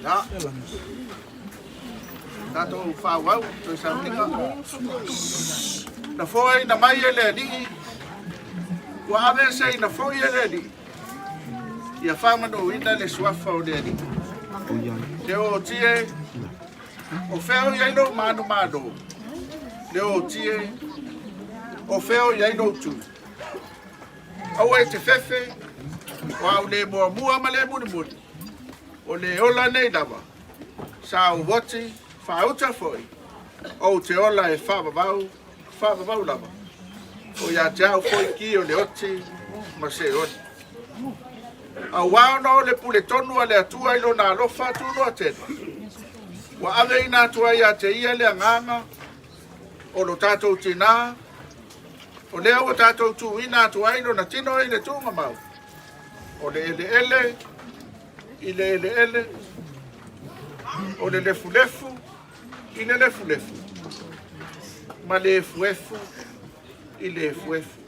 Ia. Tatou faaauau toe sauniga. Na foaina mai e le Alii, ua aveeseina foi e le Alii, ia faamanuina le suafa o le Alii. Te oti e, o fea o i ai lou manumalo? Le oti e, o fea o i ai lou tui? Aua e te fefe, o au le muamua ma le mulimuli, o le ola nei lava, sa ou oti, faauta foi, ou te ola e faavavau, faavavau lava. O ia te au foi ki o le oti ma Seoli. Auā ona o le puletonu a le Atua i lona alofa tunoa tele, ua aveina atu ai ia te ia le agaga o lo tatou tinā, o lea ua tatou tuuina atu ai lona tino i le tuugamau, o le eleele i le eleele, o le lefulefu i le lefulefu, ma le efuefu i le efuefu.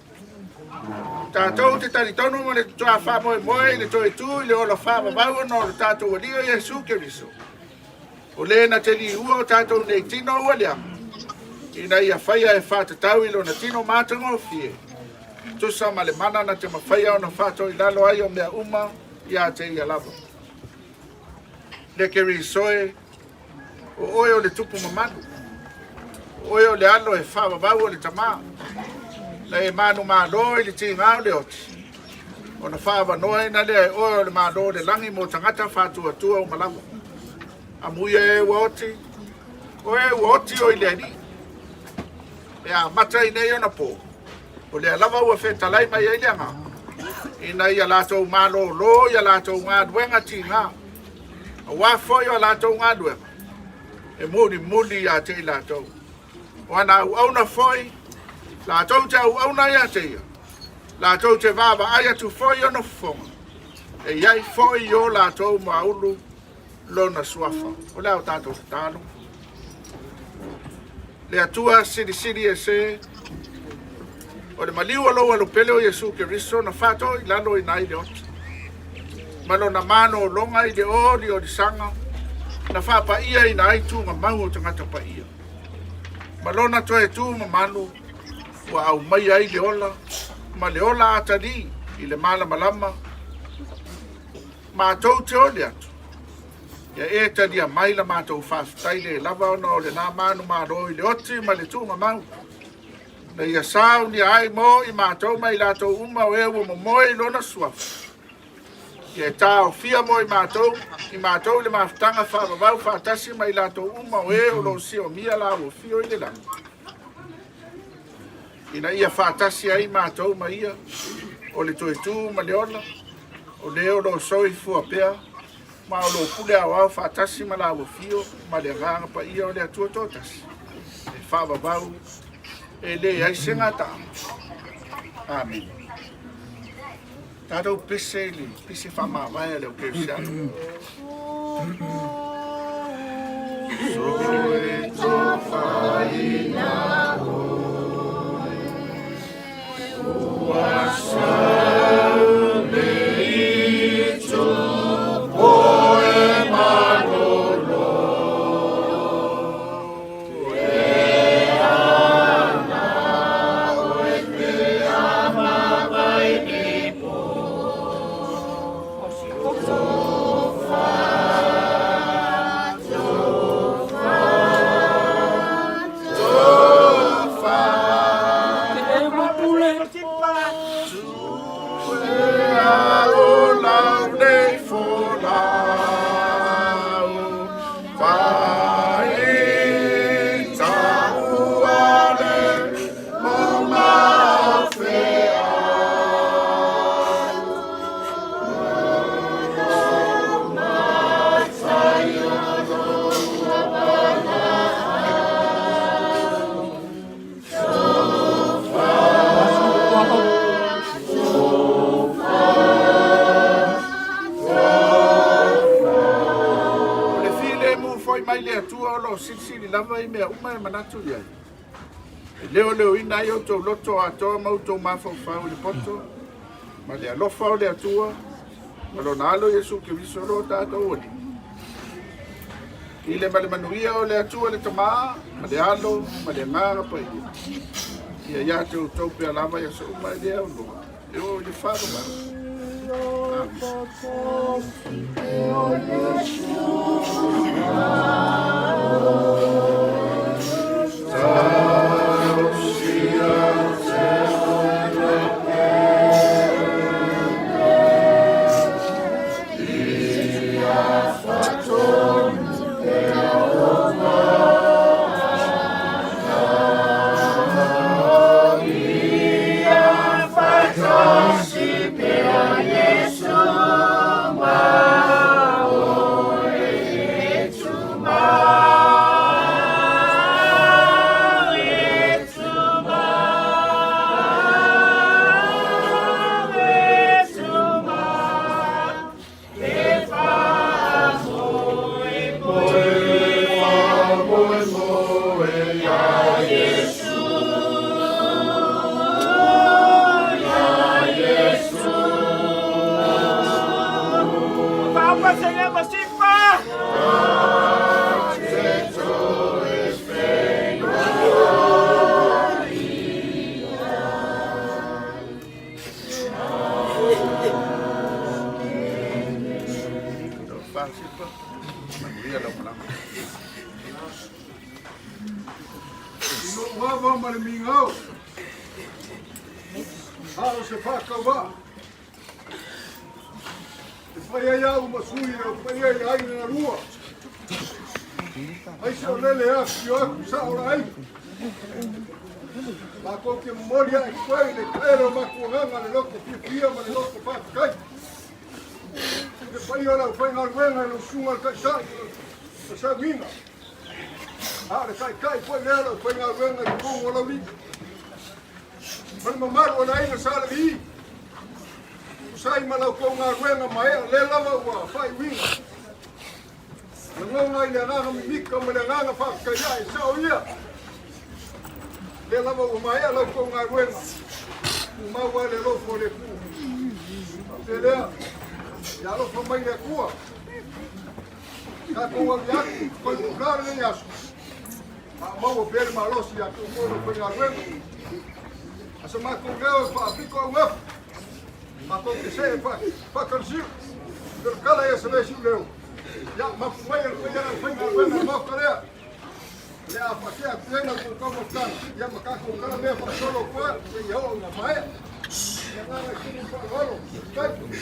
Tatou te talitonu ma le toa faamoemoe i le toe tu i le ola faavavau ona o le tatou Alii o Iesu Keriso, o le na te liua o tatou nei tino ua leaga, ina ia faia e faatatau i lona tino matagofie, tusa ma le mana na te mafaia ona faatoilalo ai o mea uma ia te ia lava. Le Keriso e, o oe o le tupu mamalu, o oe o le alo e faavavau o le tamā, na e manumalo i le tiga o le oti, ona faaavanoaina lea e oe o le Malo o le lagi mo tagata faatuatua uma lava. Amuia e ua oti, o e ua oti o i le Alii. E amata i nei ona pō, o lea lava ua fetalai mai ai le Agaga, ina ia latou malōlō i a latou galuega tiga, auā foi o a latou galuega, e mulimuli ia te i latou. O ana auauna foi, latou te auauna ia te ia, latou te vaavaai atu foi i ona fofoga, e i ai foi i o latou muaulu lona suafa. O le a o tatou tatalo. Le Atua silisili ese, o le maliu o lou alopele o Iesu Keriso na faatoilaloina ai le oti, ma lona malologa i le oliolisaga na faapaiaina ai tugamau o tagata paia, ma lona toe tu mamalu ua aumaia ai le ola ma le ola atalii i le malamalama matou te oli atu. Ia e talia mai la matou faafetai le lava ona o lena manumalo i le oti ma le tuugamau. Na ia saunia ai mo i matou ma i latou uma o e ua momoe i lona suafa. Ia e taofia mo i matou, i matou i le mafutaga faavavau faatasi ma i latou uma o e o lo o siomia la ua fio i le lagi. Ina ia faatasi ai matou ma ia, o le toe tu ma le ola, o le o lo o soifua pea, ma o lo o pule aoao faatasi ma la ua fio ma le agaga paia o le Atua toatasi, e faavavau e leai se gataa. Amene. Tatou pese i le pese faamavae a le au kerisiano. O le filemu foi mai le Atua o lo o silisili lava i mea uma e manatu i ai. E leoleoina ai outou loto atoa ma outou mafaufau i le poto ma le alofa o le Atua ma lona Alo Iesu Keriso lo tatou Alii. I le ma le manuia o le Atua le Tama ma le Alo ma le Agaga Paia. Ia ia te outou pea lava i aso uma e le aunoa, e oo i le faavavau. I lou ava ma le migao, a o se faatauvaa e fai ai au ma sui o paia i aiga na lua. Ai se o lele afifio atu sao la aiga. Matou te momoli ae koe i le taele o matou agaga le loto fiafia ma le loto faafetai. I le paia o le aufaigaluega i lau susuga i le Taitai o Sauiga. A o le Taitai foi lea o le aufaigaluega i totonu o Laulii. Ma le mamalu o le aiga Sa Levi. Tusa ai ma la outou galuega maea lea lava ua faaiuina. Lagona i le agaga mimita ma le agaga faafetai ae sao ia. Lea lava ua maea la outou galuega. Tumau lava le alofa o le Atua. Faapea lea, ia alofa mai le Atua. Tatou alu atu, toe pula lenei aso. A maua pea le malosi ia te outou le aufaigaluega. A se matou leo e faapito augafa. Matou te see faatalisiu. Talatala ia Salesiuleo. Ia mapu mai e le paia o le aufaigaluega i le Maota lea. le a faatea atu ai la outou taumafataga, ia ma tatou talamea faasolo atu ai seia oo ina maea. Le agaga i tumu faaaloalo. Faafetai.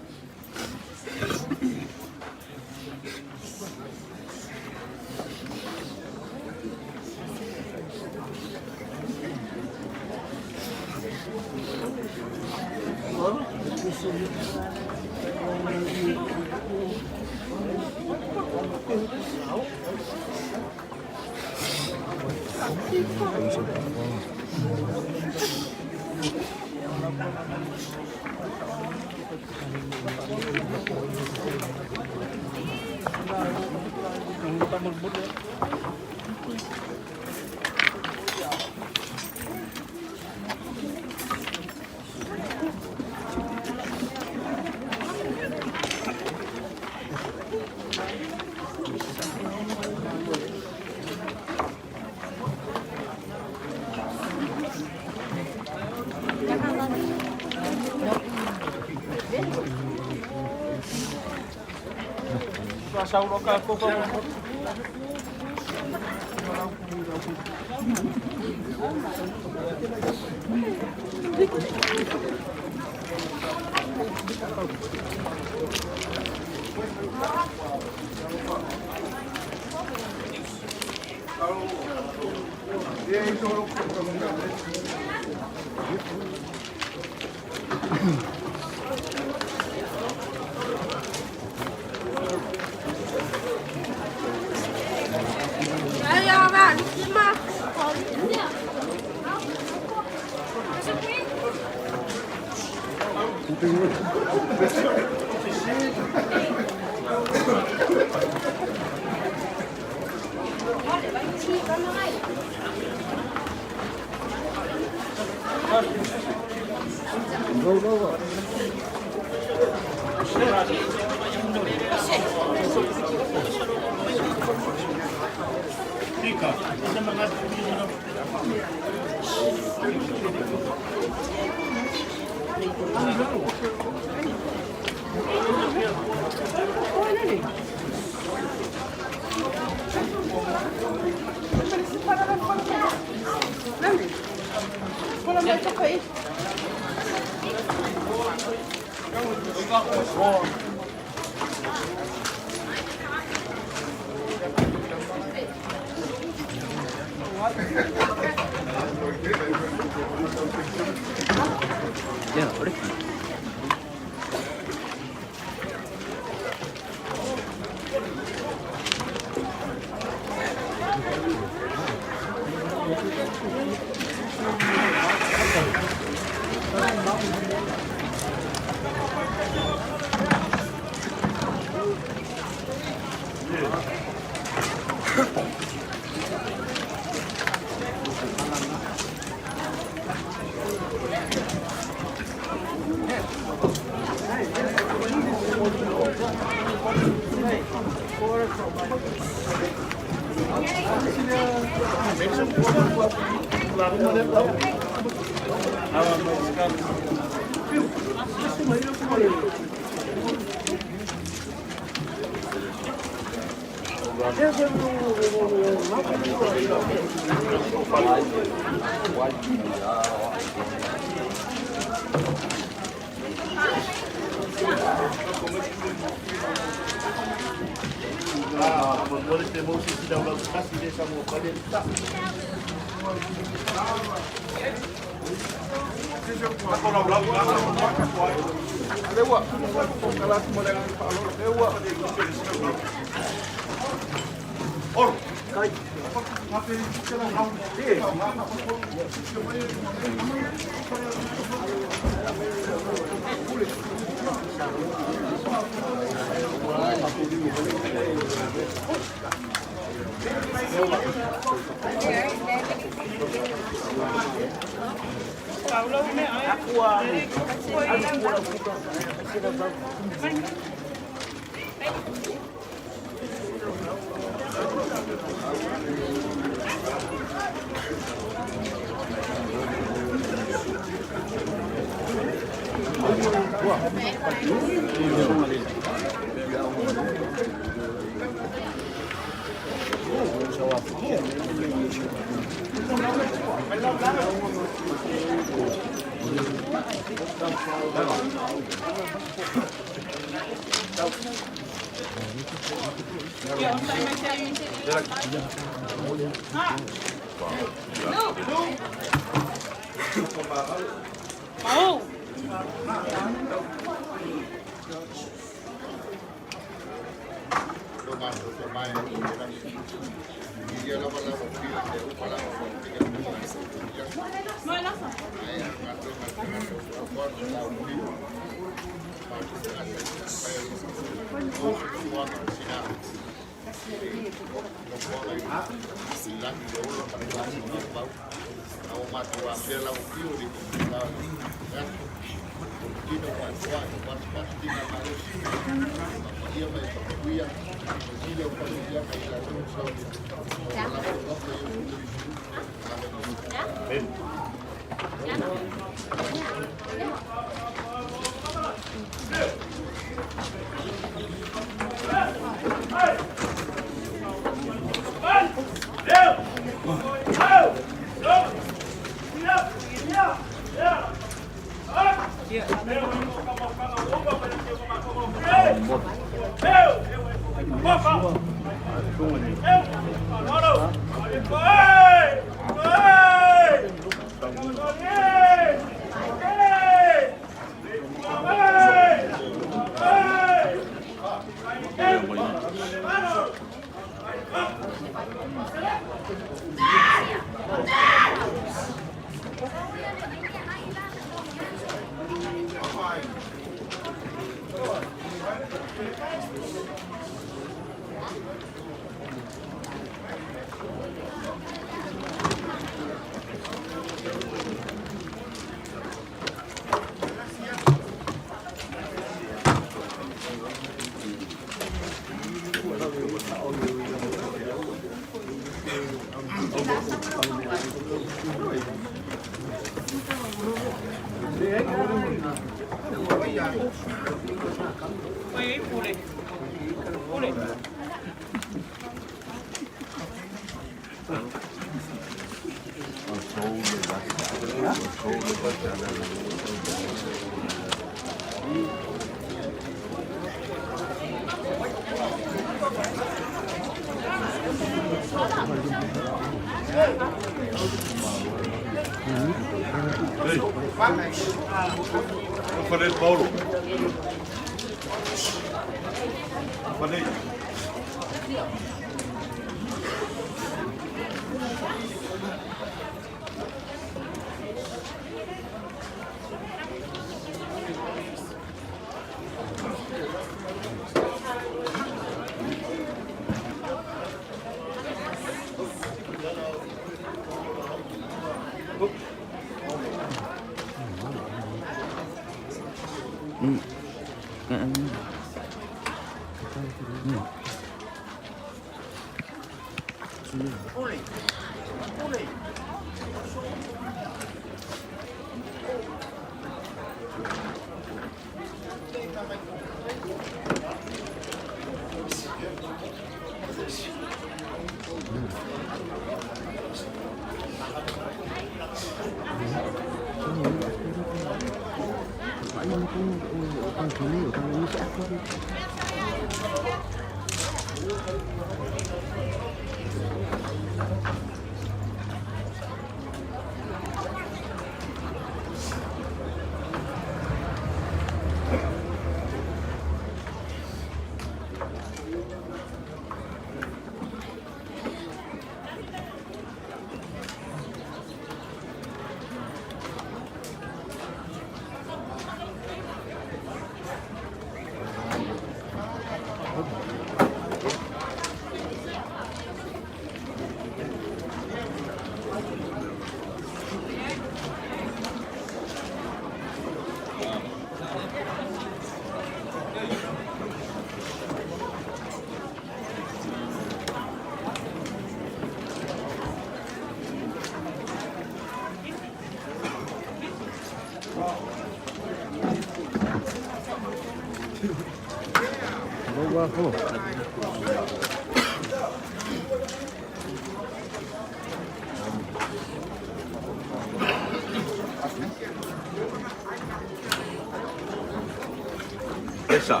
Laisa.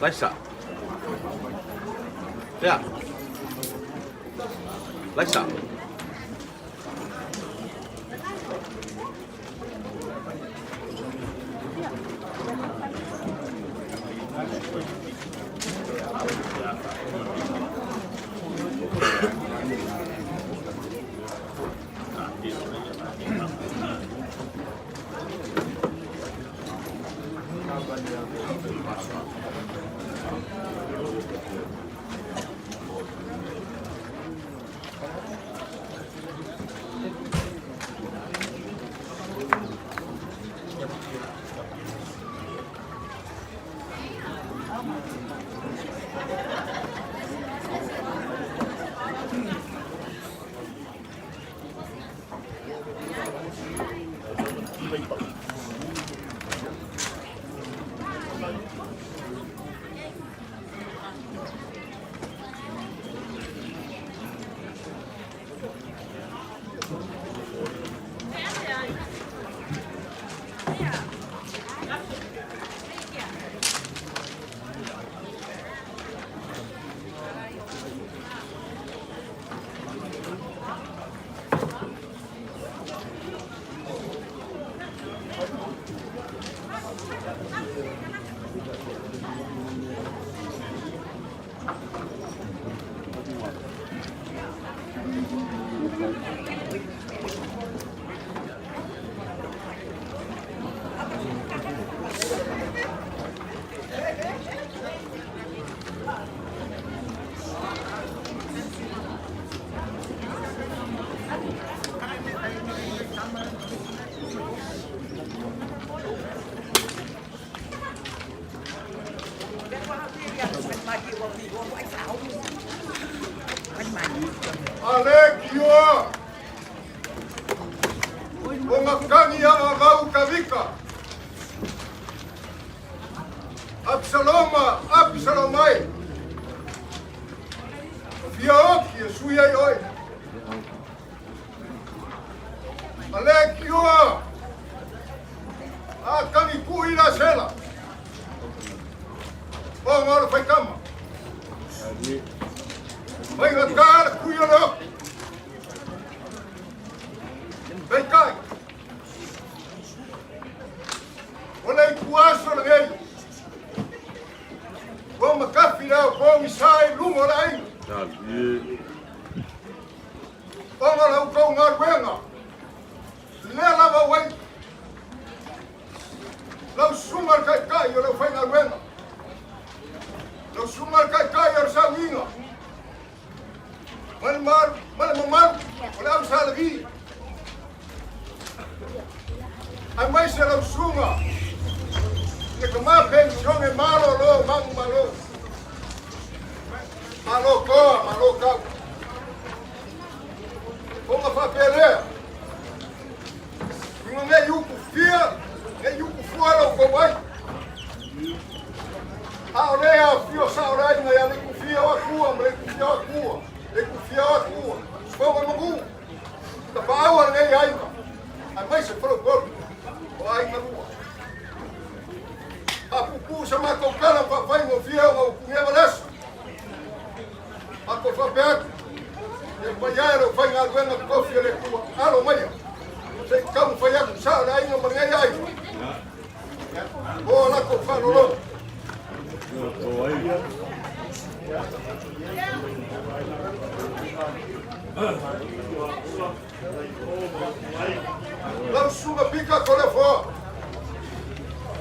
Laisa. Lea. Laisa. Ale kioa o ngakangi a avau kavika. Absaloma, Absalomai. Fia oki e sui ai oi. Ale kioa a kangi kui la sela. O ngā whaikama. Mai ngā tāra kui o le oki. Peitai. O le ikuaso le ngei. O makafi leo ko sa i lunga o le aiga. Ona lau kou galuega. Lea lava uai. Lau susuga le taitai o le aufaigaluega. Lau susuga le taitai o le sauiga. Ma le mamalu o le au salagi. Aemaise lau susuga le tama penisione malolo manumalo. Malo toa, malo tau. Ona faapea lea. Ina nei upu fia, nei upu fua lau kou ai. A o lea afio sa o le aiga ia Leikufia o Akua ma Leikufia o Akua, Leikufia o Akua, Fofoga Magu, Tapaau a lenei aiga, aemaise Faleupolu o aiga lua. Faapuupuu sa matou tala ma faafaigofie ona ua punia valesa. Matou faapea atu, Ia paia e le aufaigaluega tofi a le Atua, alo maia, se i taumafai atu sa o le aiga ma lenei aiga. O latou faalologo. Lau susuga Pita Toleafoa,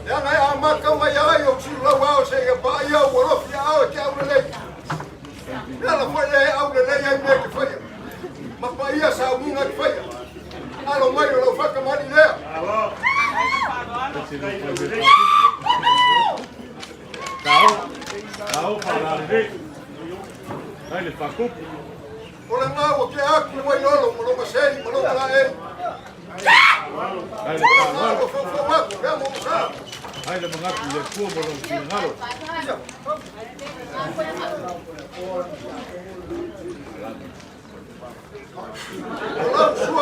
leaga e amata mai ai o Siulau ao seia paia ua lofi aao e te aulelei. Le ala foi lea e aulelei ai mea e te faia, ma paia sauiga e te faia. Alo mai o lau faakamani lea. O le gau o ke aku le Wailolo ma lona sei ma lona laei. O le gau o foufou aku lea mo Masa.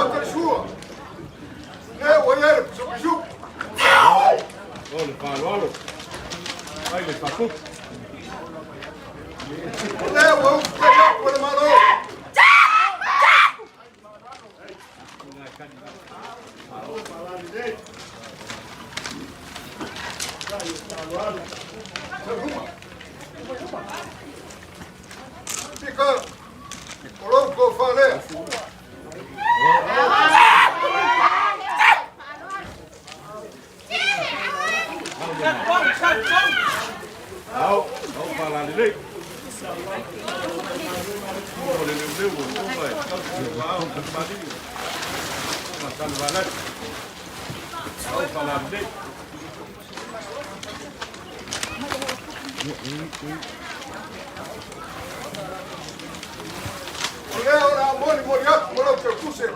maota le sua. Lea ua i ai le pisopisupu. O le faaaloalo. Ai le faapupu. O lea ua usutai atu e le Malo. Pika, o lou tofa lea. Ao, ao faalalelei. O le leuleu o le ofa e tausi le vaao ma le maliu. Ma salevalasi. Ao faalalelei. O lea o le a molimoli atu ma lau teutusi e $1,000.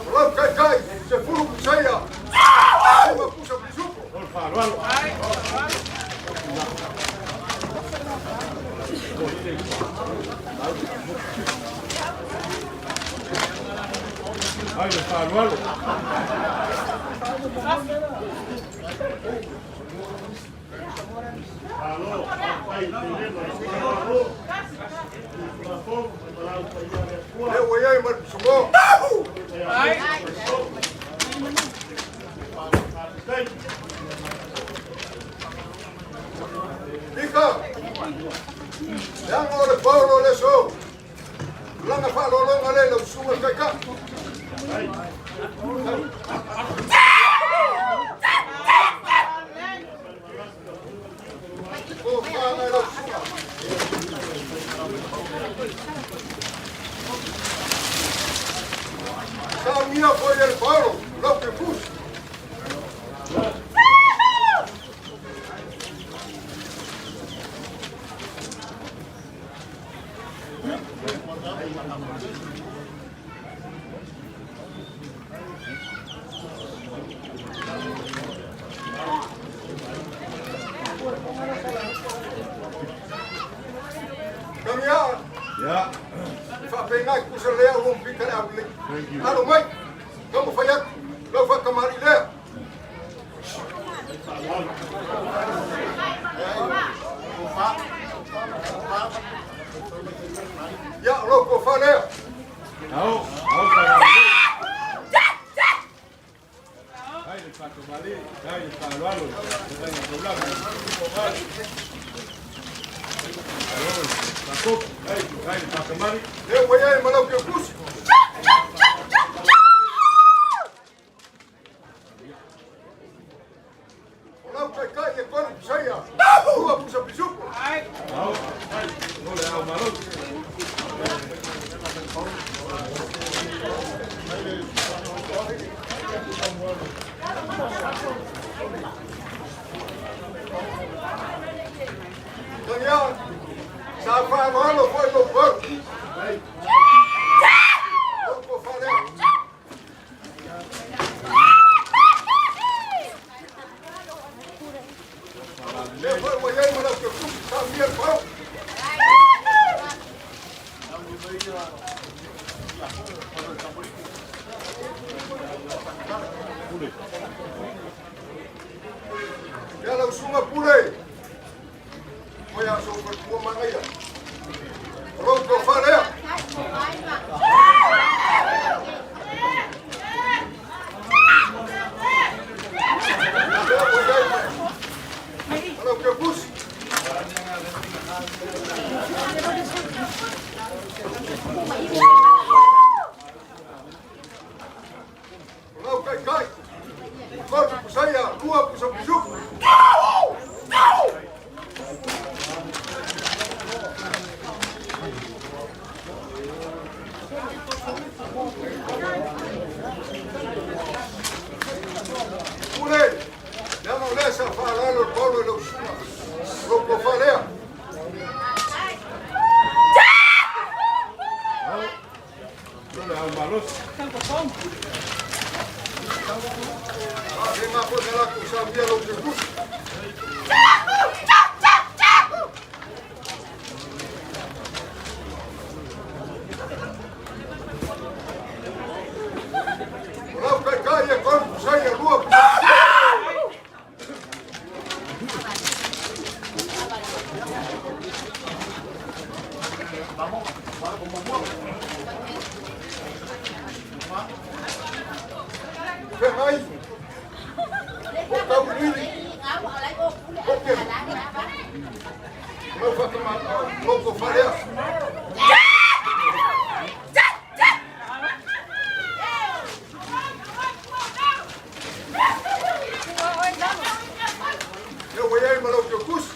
O lau taitai, 10 pusaia, 2 pusa pisupo. O le faaaloalo. Ai le faaaloalo. Lea ua i ai ma le pisomo. Pika, leaga o le paolo o le aso. Tulaga faaaloaloga lea i lau susuga le taitai. Tofaga i lau susuga. Saunia foi e le paolo, lau teutusi. Tagia, Ia. faapena kusa lea ua mpika le aulelei. Thank you. Alo mai, taumafai atu, lau faatamalii lea. Ia, o lau tofa lea. Ao, ao faalalelei. Ai le faatomali. Ai le faaaloalo. Le taulaga. Alo, faapupu. Ai, ai le faatamali. Lea ua i ai ma lau teutusi. O lau taitai e 3 pusaia, 2 pusa pisupo. Ao, ai, o le ao malosi. Tagia, sa faaaloalo foi lou paolo. Lau tofa lea. Lea foi ua i ai ma lau teutusi, saunia le paolo. Ia lau susuga Pule. Foi a sou faletua manaia. O lou tofa lea. Lea ua i ai ma lau teutusi. O lau taitai, 3 pusaia, 2 pusa pisupo. Pule, leaga o lea sa faaaloalo le paolo i lau susuga. O lou tofa lea. O le ao malosi. Faafegaga foi na latou saunia lau teutusi. O lau taitai e tolu pusaia lua pusa. Feagai o Tauiliili o Kemu. O lau faatama lou tofa lea. Lea ua i ai ma lau teutusi.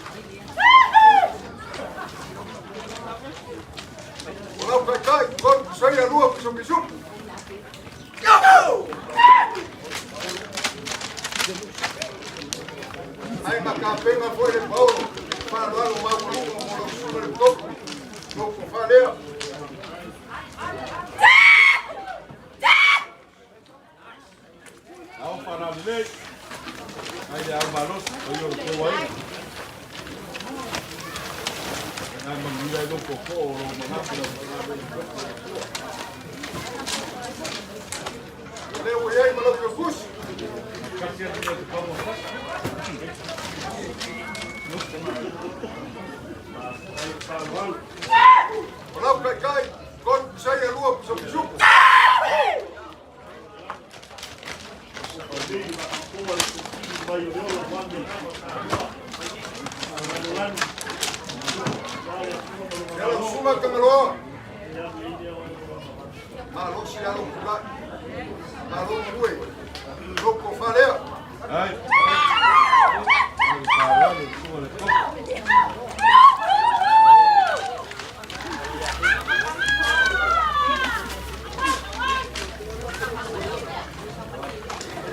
O lau taitai, tolu pusaia lua pisopisupu. Ae na tapena foi le paolo faaaloalo maualuga mo lau susuga i le tofu, lou tofa lea. Ao faalalelei, ai le ao malosi, o ia o le tou aiga. Nai manuia ai lou tootoo o lou manatu i lau Matagaluega i le Atua. O lea ua i ai ma lau teutusi. Tasi atu nei te pau o tasi. O lau taitai, tolu pisaia lua pisopisupu. Ia lau susuga Tagaloa, malosi lava lou tulai, malo galue, lou tofa lea. Ai. Ai le faaaloalo i le susuga i le tofi.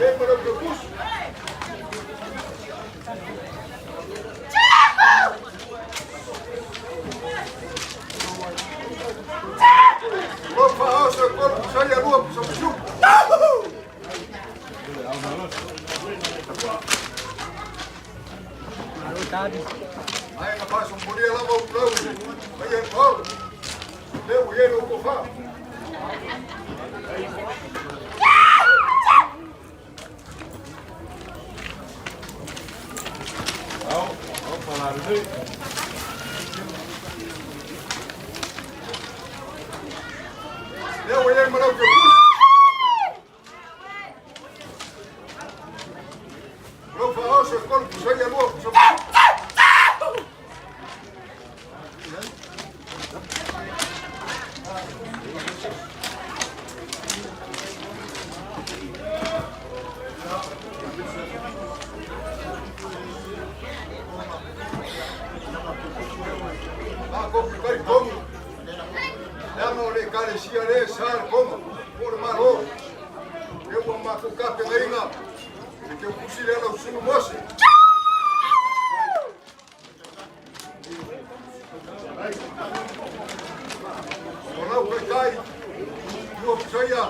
E ma lau teutusi. O lau faaoso e tolu pusaia lua pisopisupu. Ae na faasopolia lava ou lau paia e paolo. Lea ua i ai lou tofa. Ao, ao faalalelei. Lea ua i ai ma lau teutusi. O lau faaoso e tolu pusaia lua pisopisupu. Matou te talitonu, leaga o le Ekalesia lea e sa le koma po o le Malo. Lea ua matou tapenaina le teutusi lea lau Susuga Mose. O lau taitai, lua pusaia,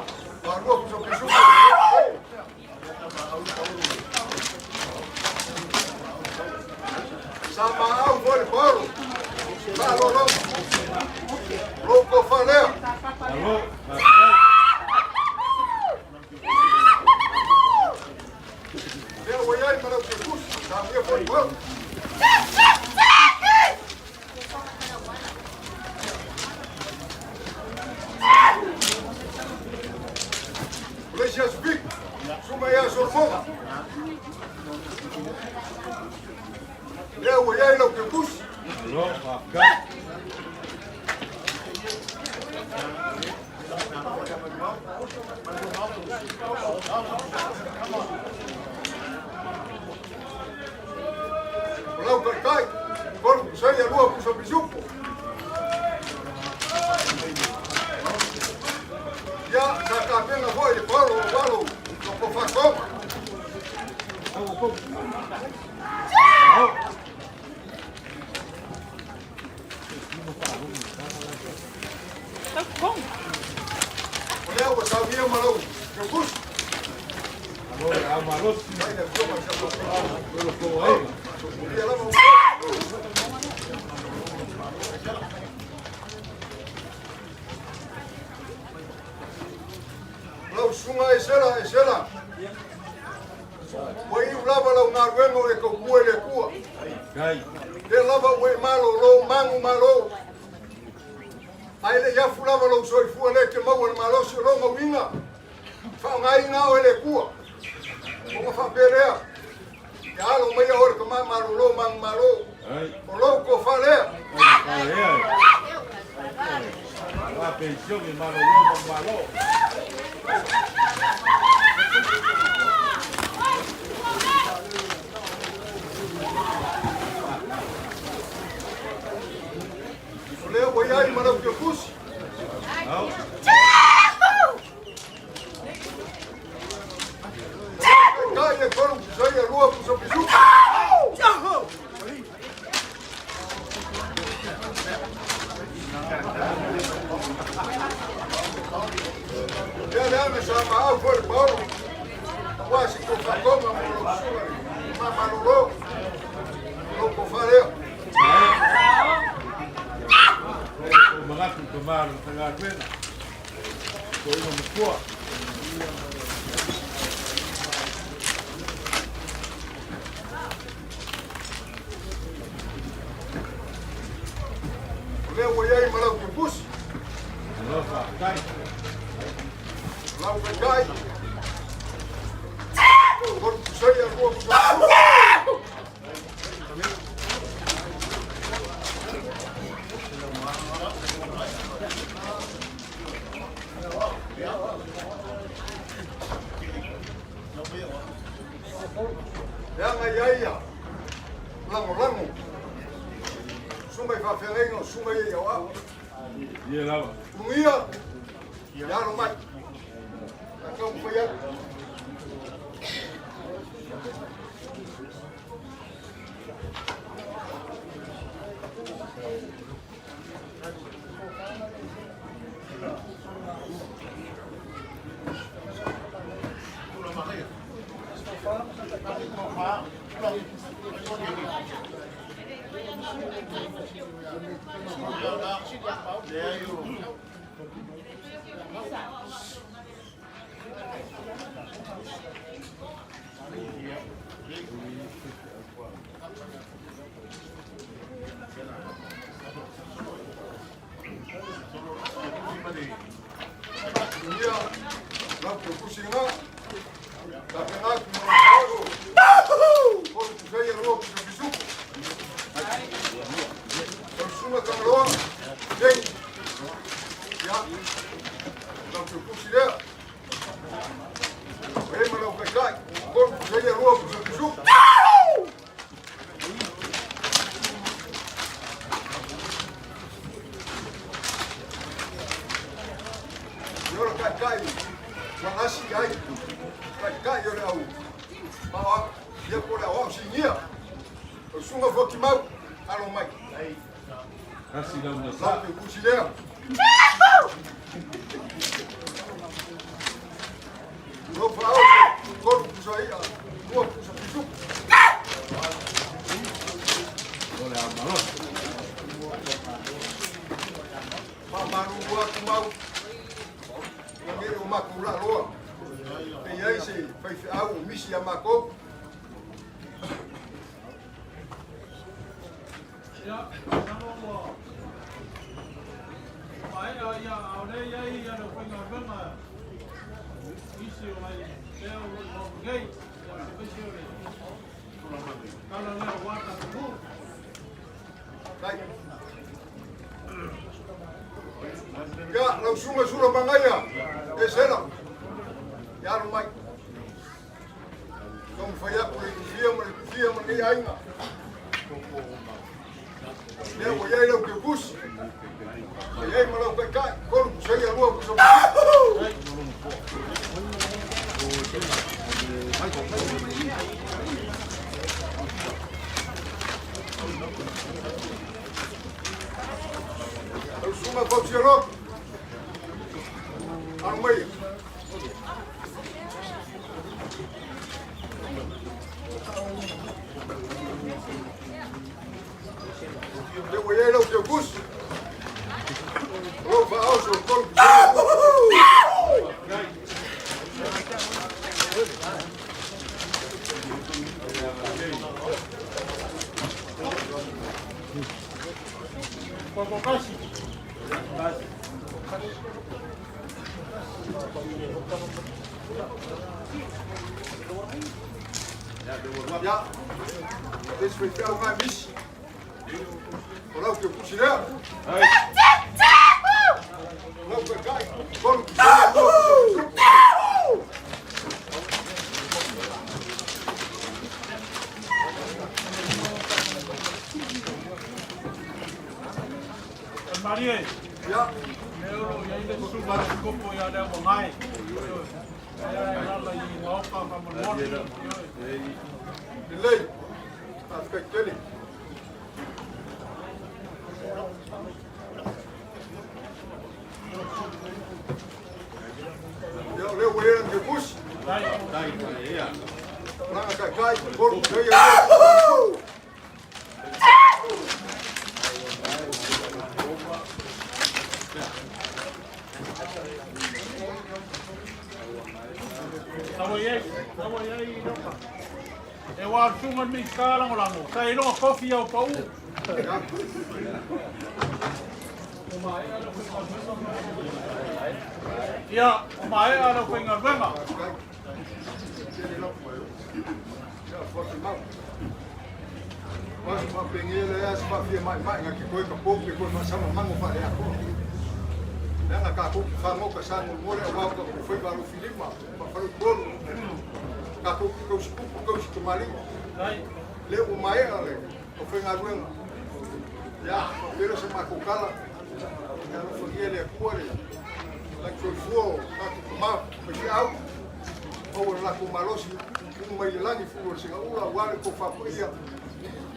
lua pusa. Sa maau foi le paolo, faalolo, lou tofa lea. Malo, faafetai. Lea ua i ai ma lau teutusi, sa mia foi le paolo. O le isi aso fitu, susuga ia Solomoga. Lea ua i ai lau teutusi. Malo, faafetai. O lau taitai, tolu pusaia lua pusa pisupo. Ia, sa tapena foi le paolo o valo o tofa. O lea ua saunia ma lau teutusi. O le au malosi. Mai le afioga i Sa O lo tou aiga. Ia lava lau susuga Esera, Esera. Ua iu lava lau galuega o e tautua i le Atua. Kai. Lea lava ua e malolo magu malo. Ae le i afu lava lou soifua lea e te maua le malosi o lona uiga, faaaogaina oe e le Atua. Ona faapea lea, ia alo maia oe le tama malolo manumalo, o lou tofa lea. Aua penisione malolo manumalo. O lea ua i ai ma lau Teotusi. Taitai e tolu pusa ia lua pusa pisuka. Lea leaga sa maau foi le paolo. Aua si ko whatonga mo lou susuga i ma malolo. Lou tofa lea. O manatu i tama o le Matagaluega. Toeaina matua. O lea ua i ai ma lau Teotusi. Malo faafetai. Lau taitai. Tolu pusa ia lua pusa. Leaga i ai ia lagolago susuga i faafeagaiga o susuga ia i aoao. Ia lava. Ulugia, ia alo mai. A taumafai atu. Ia, lau Teotusi lena. Tapena atu ma lau paolo. Tolu pusa ia lua pusa pisuku. Lau susuga Tagaloa, Jane. Ia, lau Teotusi lea. Ua i ai ma lau taitai. Tolu pusa ia lua pusa pisuku. E ola taitai ua gasi i ai taitai o le au paoa ia po o le aoao sinia. O le susuga Fuatimau, alo mai. Kasi lau na Lau sa. Teotusi lea. Lou faaoso, tolu pusa ia, lua pusa pisuku. O le au malosi. Faamalulu atu mau, ina ne i o matou laaloa, pe i ai se faifeau o misi ia matou. Ia, masalo ua maea, ia, a o lea e i ai le aufaigaluega nisi o nai pea o lo o i maota nei, ia, aemaise o le tala lea aua tatou nuu. Dai. Ia, lau susuga Sula Magaia, e Sela, ia alo mai. Taumafai atu le tufia ma le tufia ma lenei aiga. Lea ua i ai lau Teotusi, ua i ai ma lau taitai, tolu pusa ia lua pusa Lau susuga Fausialoto, alo maia. Kokokasi. Ia, le isi faifeau na e misi. O lau keukusi lea. O lau taitai, tolu kisoia, lua kisoia. Malie. Ia, Lea o lo o i ai le susuga a le Epikopo ia Leauagae. Ioe. Lea e alaala i Maoka faamolemole. Ioe. Lelei, faafetai tele. Ia, o lea ua i ai lana keukusi. O lana taitai, tolu kisoia, lua kisoia. Tau i ai, tau i ai Loka. E ua o le susuga i le Minisita Lagolago, sa i luga kofi au pau. Ia, ua maea lau faigaluega. Mas faapengia lea se faafiamaemaega ke koe ka pou ke koe faasamamago faaleakoa. Leaga tatou te fagoka sagolegole auā o tatou faiva alofilima ma faleupolu. Tatou te tausi tupu tausi tamalii. Lea ua maea le aufaigaluega. Ia, faapea lea o se matou tala. Ia alofagia e le Atua le lagisoifua o tatou tama faifeau. Maua lo latou malosi tumu mai le lagi fulu o le segaula aua le tofa paia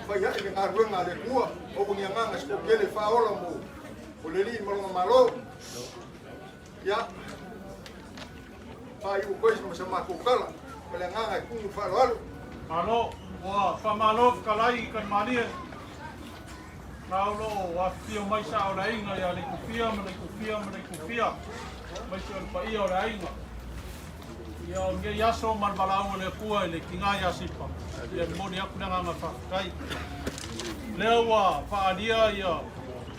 fai ae le galuega a le Atua. Aua ni agaga se toatele e faaola mo le Alii ma lona Malo. Ia, faaiu atu ai ma sa matou tala ma le agaga e tumu i le faaaloalo. Malo, ua faamalo fetalai i Kalimalie. Na o lo o afifio mai sao o le aiga ia Leitufia ma Leitufia ma Leitufia, aemaise o le paia o le aiga. Ia o lenei aso ma le valaau a le Atua i le tiga ia Sipa, ia e momoli atu le agaga faafetai. Lea ua faaalia ia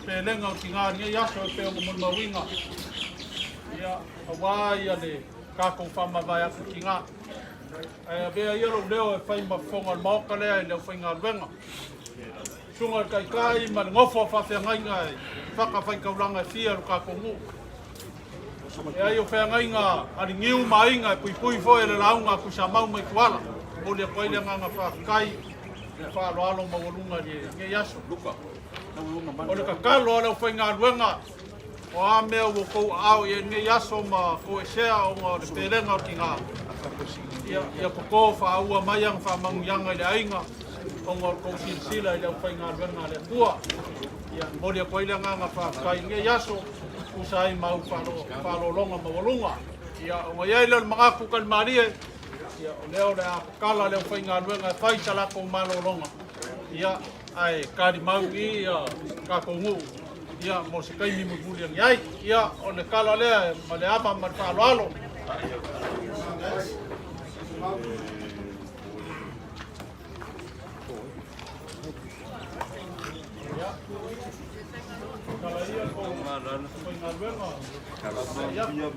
pelega o tiga i lenei aso e pei ona molimauina, ia aua ia le tatou faamavae atu i tiga. Ae avea ia lou leo e fai ma fofoga o le Maota lea i le aufaigaluega. Susuga i le Taitai ma le nofo a faafeagaiga i fatafaitaulaga e fia i lo tatou nuu. E ai o feagaiga a le niu ma aiga e puipui foi e le lauga a Tuisamau mai Tuala. Momoli atu ai le agaga faafetai i le faaaloalo maualuga i lenei aso. O le tatalo a le aufaigaluega, o a mea ua outou aao i ai i lenei aso ma toesea ona o le pelega o le tiga, ia, ia toto faaua mai ana faamanuiaga i le aiga ona o le tou silasila i le aufaigaluega a le Atua. Ia, momoli atu ai le agaga faafetai i lenei aso, tusa ai ma au faaaloaloga maualuga. Ia, ona i ai lea o le manatu talimalie, ia, o lea o le a tatala le aufaigaluega e fai sa latou malologa, ia, ae talimau i ia tatou nuu ia mo se taimi mulimuli ane ai. Ia, o le tala lea ma le ava ma le faaaloalo. Ia, tala ia kou faigaluega. Ia, ia,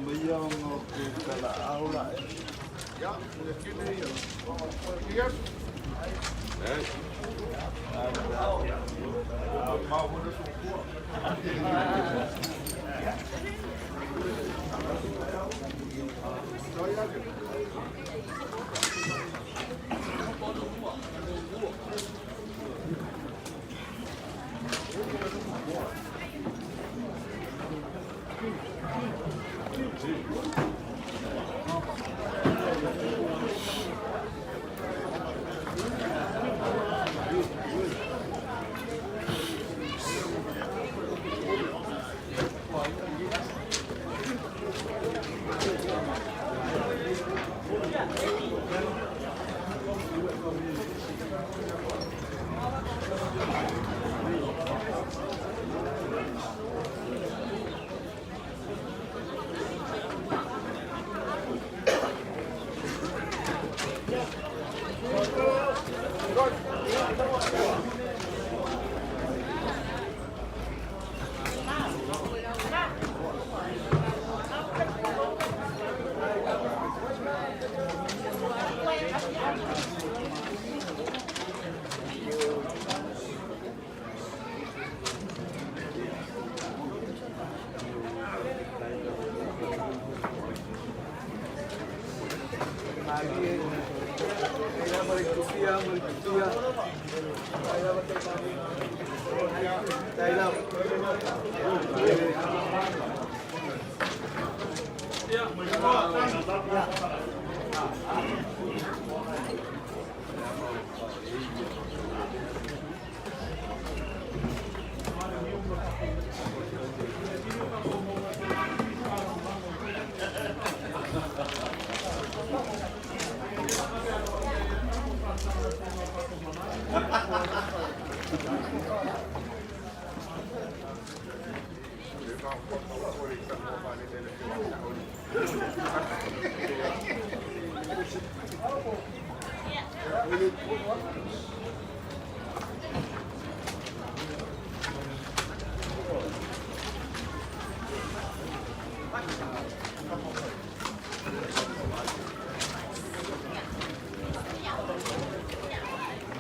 tapuai.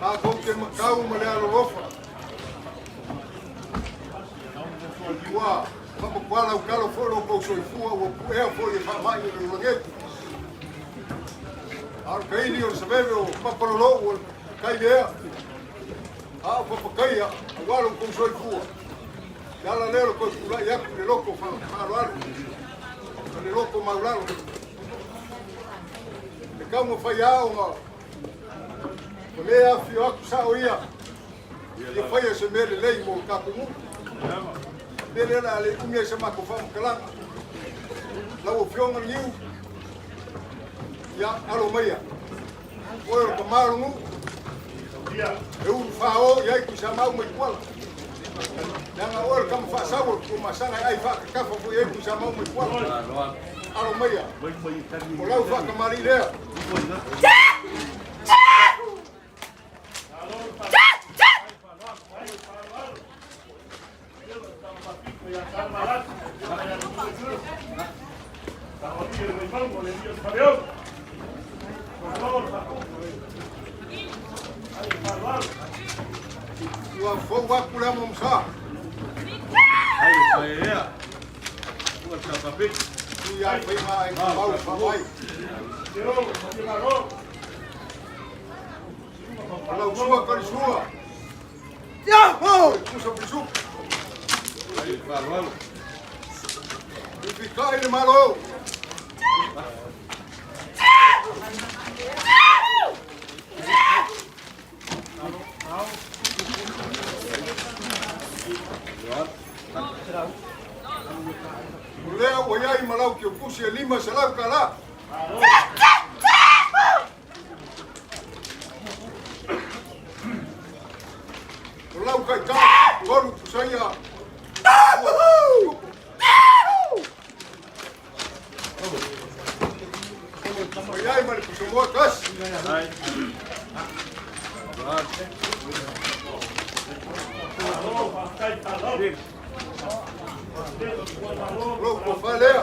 Tatou te matau ma le alolofa. Ua faapapuala utalo foi lo tou soifua ua puea foi e faamai o le olagetu. A o le kaili o le saveve o papalolou o le kai lea. A o papakaia aua lo tou soifua. Le ala lea o le toe tulai atu i le loto faaaloalo ma le loto maulalo. E taumafai lava ona o lea afifio atu sao ia ia faia se mea lelei mo le tatou nuu. Mea lea o le a le umi ai se matou faamatalaga. Lau Afioga Niu, ia alo maia. Oe o le tama o le nuu, e ulu fāō i ai Tuisamau mai Tuala. Leaga oe o le tama faasau o le Tuamasaga e ai faakakafa foi i ai Tuisamau mai Tuala. Alo maia, o lau faatamalii lea. Ua fou atu le amo msa. Ai, paea. Ua tapapiki. Ia faima ai mau famai. Lau sua kali sua. Yahoo! Pusa pisu. Ai, faaaloalo. Ifikai le malo. O lea ua i ai ma lau kiokusi e 500 tala. O lau taitai, tolu pusaia. Ua i ai ma le pusamoa tasi. O lou tofa lea.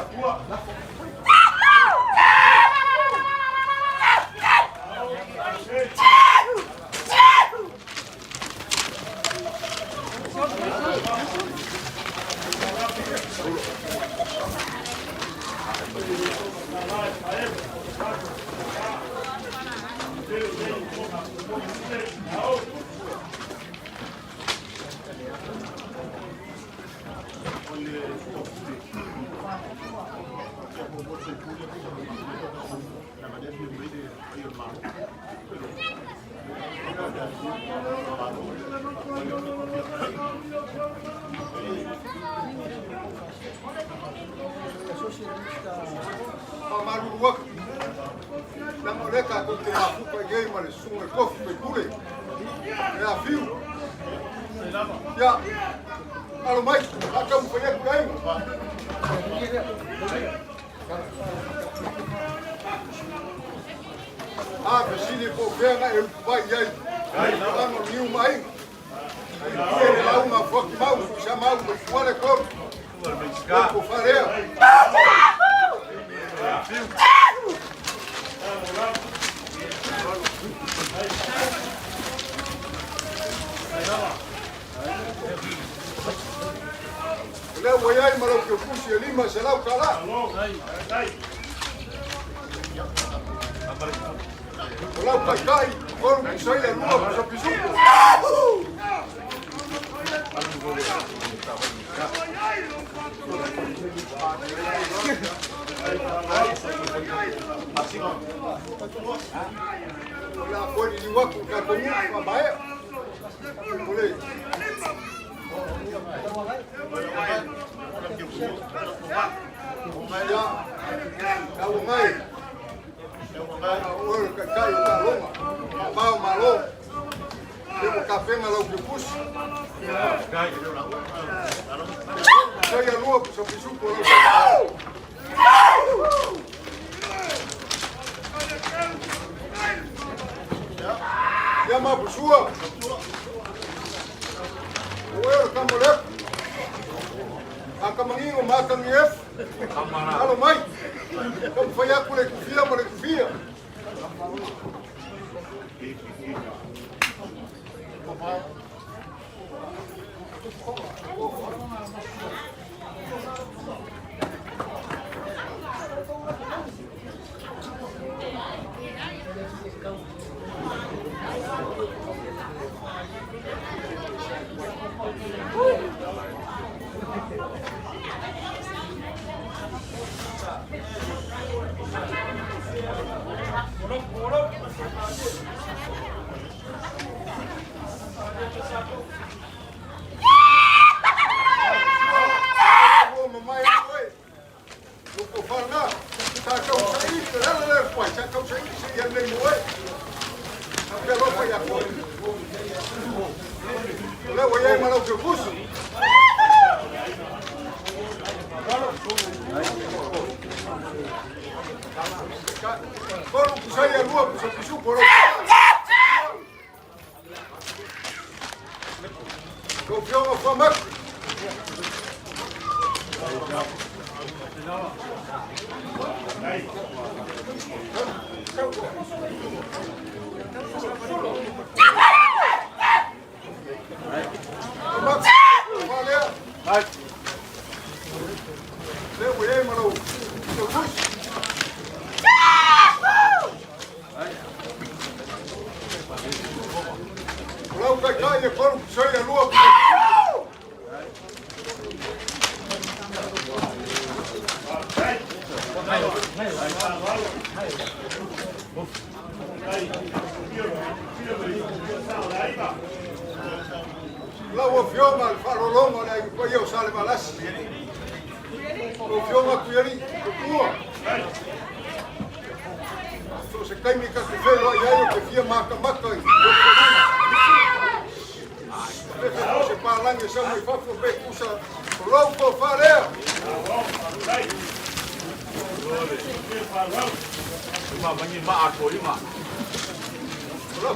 Faamalulu atu, leaga o lea tatou te mafuta i nei ma le susuga i le tofi faipule e Afiu. Ia, alo mai, a taumafai atu le aiga. A fesili po o fea na e upu mai i ai. Tulaga o niu ma aiga. Ia le lauga a Fuatimau, Tuisamau ma Fuale Kolu. Lopo Falea. O lea ua i ai ma lau keufusi e $500 tala. O lau taitai, tolu pusaia, lua pusa pisupo. O le a koe liliu atu i tatou nuu faamaea. O le Ia, lau ngai. O oe o le taitai o taaloga, faava o Malo. Lea ua tapena lau keufusi. Pusaia lua pusa pisupo lau Ia Mapusua. O oe o le tama o le efu. Aka manino ma aka efu. Alo mai. Taumafai atu le kufia ma le kufia. Ua mamae oe. Loko whana. Sa kau sa'i, te rara le pai. Sa kau sa'i se ia nei mo oe. Sa pea lofa ia koe. O lea ua iai ma lau keufusi. Tolu pusaia, lua pusa pisupo lau. Lau Afioga Fuamaku. Fuamaku, falea. Lea ua iai ma lau keufusi. O lau taitai e tolu pusaia, lua pusa pisupo. Lau Afioga le faalologo o le Aiga Paia o Salevalasi. Lau Afioga Tuialii Tupua. So o se taimi ta te feiloai ai ou te fia matamata i lou toluga. Pe fe po se palagi e sau mai fafo pe tusa o lou tofa lea. O lau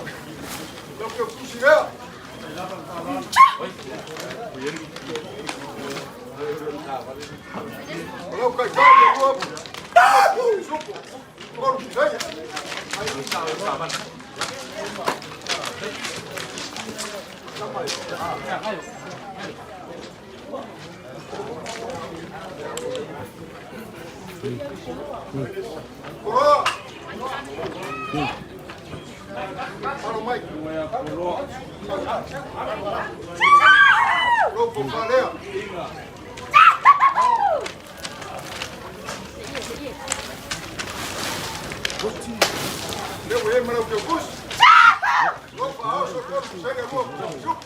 lau keufusi lea. O lau taitai e lua pisupo. Tolu pusaia. Koroa. Alo mai. Lou tofa lea. Lea ua i ai ma lau keufusi. Lou faaoso tolu pusaia, lua pusa pisupo.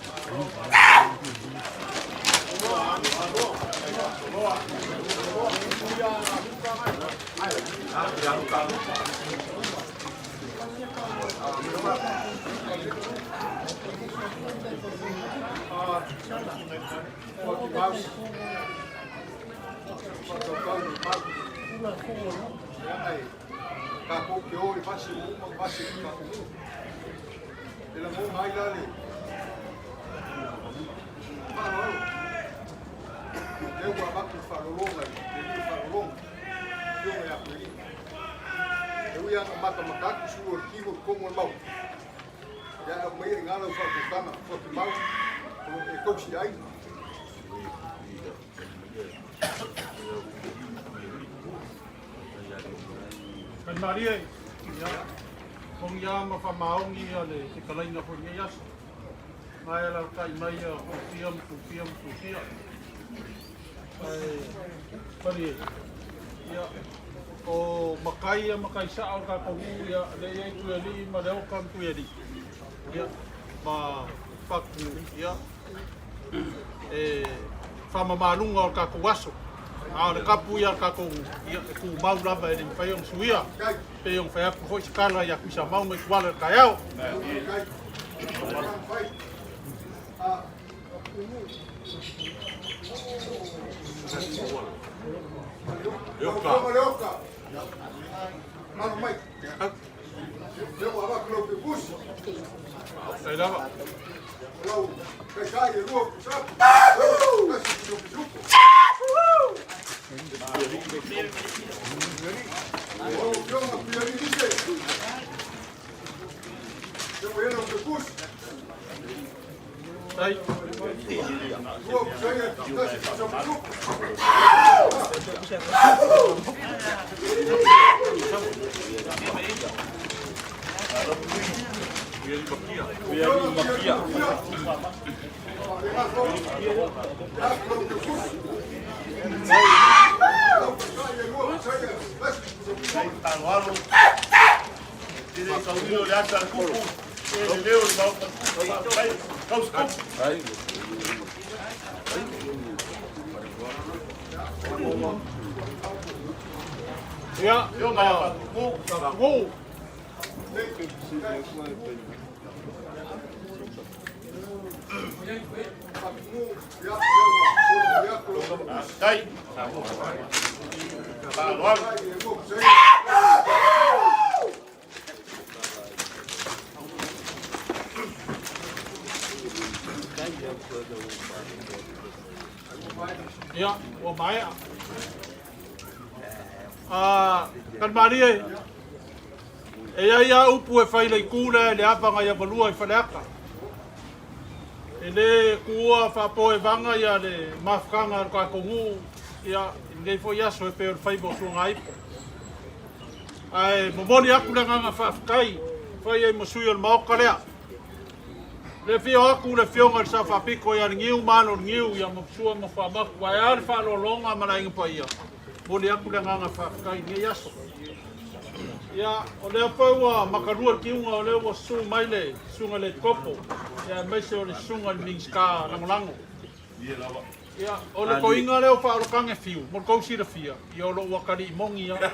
Tatou te o i vase ua uma ona vase i tatou nuu. E lagona ai la le faaaloalo. Lea ua avatu le faaaloaloga i le alii o faaaloaloga, Afioga ia Tuialii. E ui lava ina matamata atu sulu o le tino i totonu o le Maota, ia ae aumaia i ina lau faautautaga fuatimau o lo o e tausia ai. Talimalie, ia, togi lava ma faamaoni le fetalaiga foi i lenei aso. Na e alaalatai mai ia Tufia ma Tufia ma Tufia. Ae malie, ia, o matai ia matai sao o le tatou nuu, ia, lea e i ai Tuialii ma Leota ma Tuialii. Ia, ma Patu, ia, e faamamaluga o le tatou aso. A o le kapu ia a le tatou nuu, ia, e tumau lava e le mafai ona suia. Pei ona fai atu foi se tala ia Tuisamau mai Tuala i le taeao. Faafetai lava. Faafetai. Ia, ma Ia, ua maea. Talimalie, e i ai lava upu e fai i le itu lea i le avaga i Avarua i Faleata. E le tuua faapoevaga ia le mafutaga a le tatou nuu ia, i lenei foi aso e pei o le faiva o Suagaipo. Ae momoli atu le agaga faafetai, fai ai ma sui o le Maota lea. Le afio atu le afioga i le Sao Faapito ia Leniu ma alo o Leniu ia Mapusua ma Fuamaku, ae a le faaaloaloga ma le aiga paia, momoli atu le agaga faafetai i lenei aso. Ia, o lea foi ua makalua le tiuga o lea ua susu mai le susuga i le Epikopo, ia aemaise o le susuga i le Minisita Lagolago. Ia, o le toeaina lea o faaolotaga fiu, mo le tou silafia, ia o lou atalii moni lava.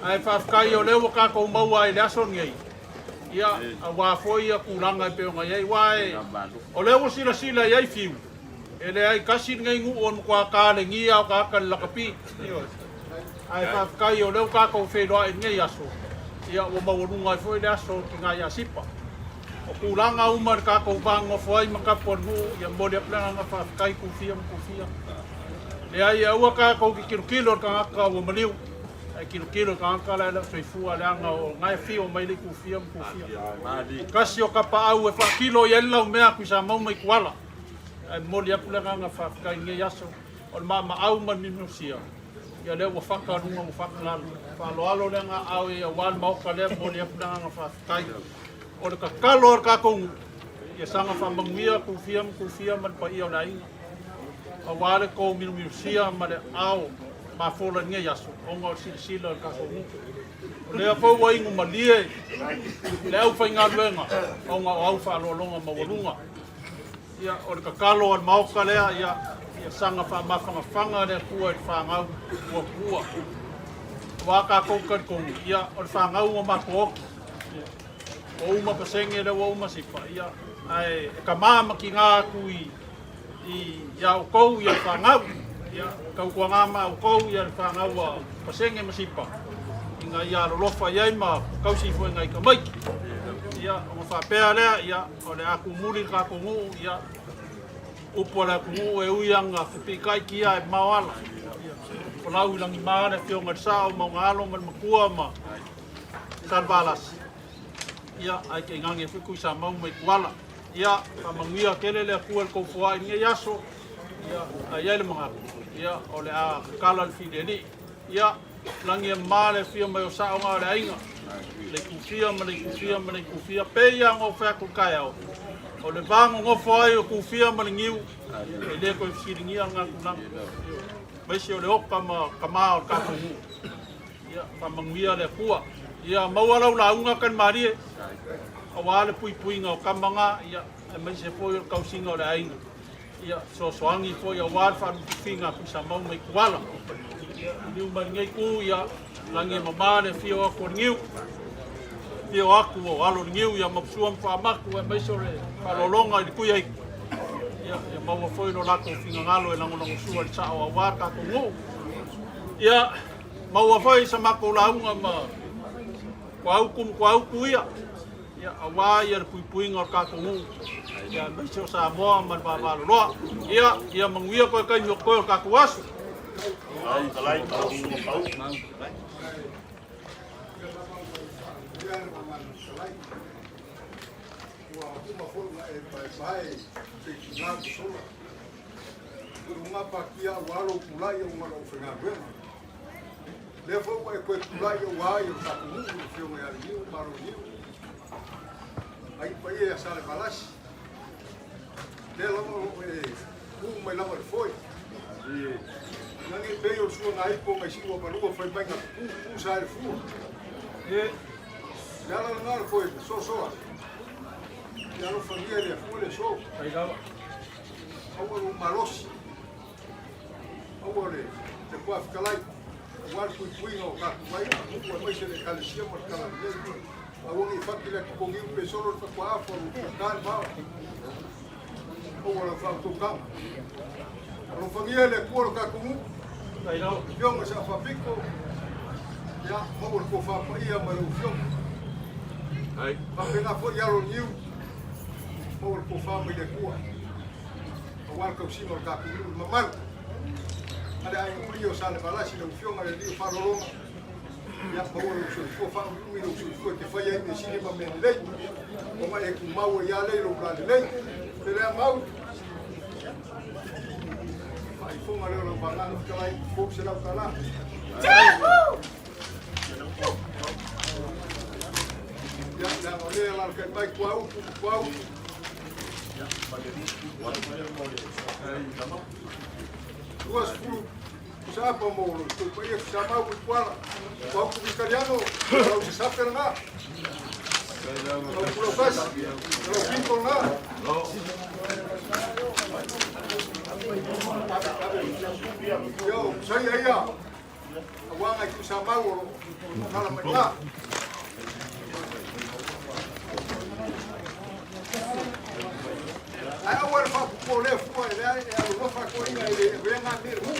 Ae faafetai o lea ua tatou maua ai i le aso lenei, ia, aua foi ia tulaga e pei ona i ai. Aua o lea ua silasila i ai fiu, e leai tasi lenei nuu o le matua talenia o tagata i le lakapi. Ioe. Ae faafetai o lea ua tatou feiloai i lenei aso, ia ua maualuga ai foi le aso o le tina ia Sipa. O tulaga uma i le tatou va nonofo ai ma tapu a le nuu, ia momoli atu le agaga faafetai tufia ma tufia. Leai, aua tatou te tilotilo i le tagata ua maliu, ae tilotilo i le tagata la e le o soifua leaga o na e afio mai le tufia ma tufia. Tasi o tapaau e faatilo i ai le laumea Tuisamau mai Tuala. Ae momoli atu le agaga faafetai i lenei aso, o le maamaau ma le mimiosia, ia lea ua fata luga ua fata lalo. Faaaloalo le agaga aao i ai aua le Maota lea, momoli atu le agaga faafetai. O le tatalo a le tatou nuu, ia saga faamanuia Tufia ma Tufia ma le paia o le aiga, aua le tou milumilusia ma le aao mafola i lenei aso, ona o le silasila o le tatou nuu. O lea foi ua inu malie le aufaigaluega ona o au faaaloaloga maualuga. Ia, o le tatalo a le Maota lea, ia, ia saga faamafanafana le Atua i le fanau ua tuua. Aua tatou talitonu, ia, o le fanau ua matou oti. Ua uma pasene lea ua uma sipa, ia, ae e tama ma tiga atu i, i, ia outou ia le fanau. Ia, tautuaga ma outou ia le fanau a pasene ma sipa, ina ia alolofa i ai ma tausi foi nai tamaiti. Ia, ona faapea lea, ia, o le a tumuli le tatou nuu, ia, upu a le atunuu e ui lava ina fepiitai tia ae mamao ala. Ia, folau i lagima le Afioga i le Sao ma ona alo ma le matua ma Salevalasi. Ia, ae tainane foi Tuisamau ma Ituala. Ia, faamanuia tele le Atua i le tou foai i lenei aso. Ia, ae i ai le manatu, ia, o le a tatala le filialii. Ia, lagi e mama le afio mai o sao na o le aiga, le Tufia ma le Tufia ma le Tufia, pei lava ona ou fai atu i le taeao, o le va nonofo ai o Tufia ma le Niu, e le toe fesiligia lena tulaga. Aemaise o le oka ma tama o le tatou nuu. Ia, faamanuia le Atua. Ia, maua lau lauga Talimalie, aua le puipuiga o tama na, ia, aemaise foi o le tausiga o le aiga. Ia, fesoasoani foi aua le faalufilufiga a Tuisamau ma Ituala. Ia, liliu mai lenei itu, ia, lagi e mama le afio atu o le niu, afio atu o alo o le niu ia Maposua ma Faamatu, aemaise o le faaaloaloga i le Tuiaitu. Ia, ia maua foi lo latou finagalo e lagolagosua i le sao aua le tatou nuu. Ia, maua foi sa matou lauga ma Kuauku ma Kuauku ia. Ia, aua ia le puipuiga o le tatou nuu, ia, aemaise o Samoa ma le vavaloloa. Ia, ia manuia toe taimi o totoe o le tatou aso. Ua uma foi ona e paepae se itula ua sola. Ua gapatia aua lou tulai ona o lou faigaluega. Lea foi ua e toe tulai aua i o tatou nuu le Afioga ia Leniu ma Loniu. Ai paia ia Salevalasi. Lea lava o lo o e tu mai lava i le foe. Nani pei o le suaga ipo ngai siua malua fai mai na pu pu sa e le fua. Le ala lena le koe sosoa. Ia alofagia e le Atua le aso. Aua lou malosi. Aua le Fofoga Fetalai, aua le puipuiga o tatou aiga, nuu aemaise le Ekalesia ma le Talalelei. Aua ne i fati le atipogiu pe solo le fatuaafo a lo outou le vao. Aua lau faautautaga. Alofagia e le Atua lo tatou nuu. Afioga Sa Faapito, ia, maua le tofa paia mai lau Afioga. Faapena foi alo o Niu, maua le tofa mai le Atua. Aua le tausiga o le tatou nuu, le mamalu a le aiga paia o Salevalasi, lau Afioga i le Alii o Faalologa, ia maua lou soifua, faaumiumi lou soifua e te faia ai mea sili ma mea lelei, ona e tumau ai lava lea i lou lalelei. Pele mau, faaifoga lea o lau vagana fetalai, $300. Ia, leaga o lea e alalatai mai Kuaupu ma Kuaupu. 20 Sapa mo lo tou paia ki sa mau i Kuala. Kuaupu Vitaliano, lau se sape lena. Lau pulau fasi, lau pinto lena. Yo, saia ia. Aua ngai Tuisamau o lo o tala mai la. Ai aua le faapupo lea fua e lea e alolofa atu ai i le venga me hu.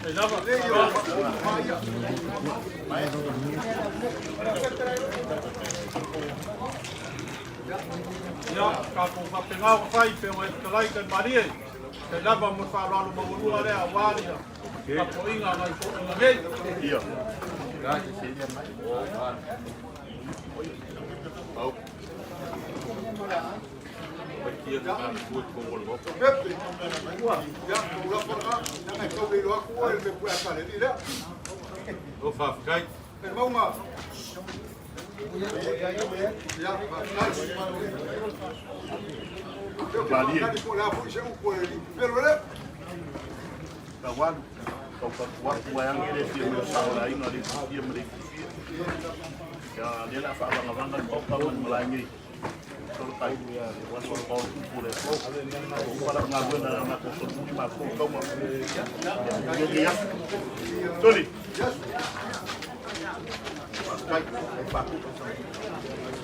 Le ia o faapupo ia. Ia, tatou faapena ona fai pe ona e fetalai tai malie. Tai lava mo le faaaloalo maualuga lea aua le tapuaiga a nai toeaiina nei. Ia. Pepe, ia, tou lafo lena, leaga e tau le iloa atu oe i le mea pue a Kaleli lea. O faafetai. E maunga. Ia, faafetai. Malie. Faafetai po o le a foi se upu a le alii pepelo lea. Tawalu, tau fatuatu ai ange le fia mea sao le aiga le fia ma le fia. Ia le la faavagavaga le maota ma le malae nei. Solo tai, ua solo pao tupu le fo. Ua uma la galuega na matou solomuli ma fo tauma. Ia ia. Toli. Faafetai, ai faatupa.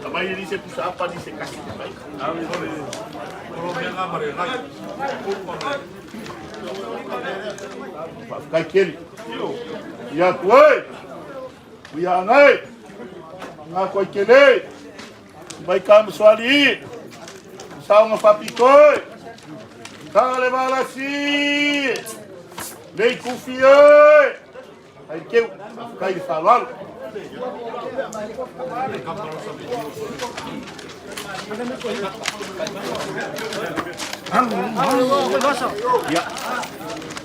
Aumai e se pusa apa ni se kasi. Ai. O lo mea ngā mare ngai. Faafetai tele. Ia atu e. Ia angai. Ngā koe tele. Mai Kamaswali, Saoga Faapito e, Salevalasi, Leikufi e, Aikeu, faafetai le faaaloalo. Ia,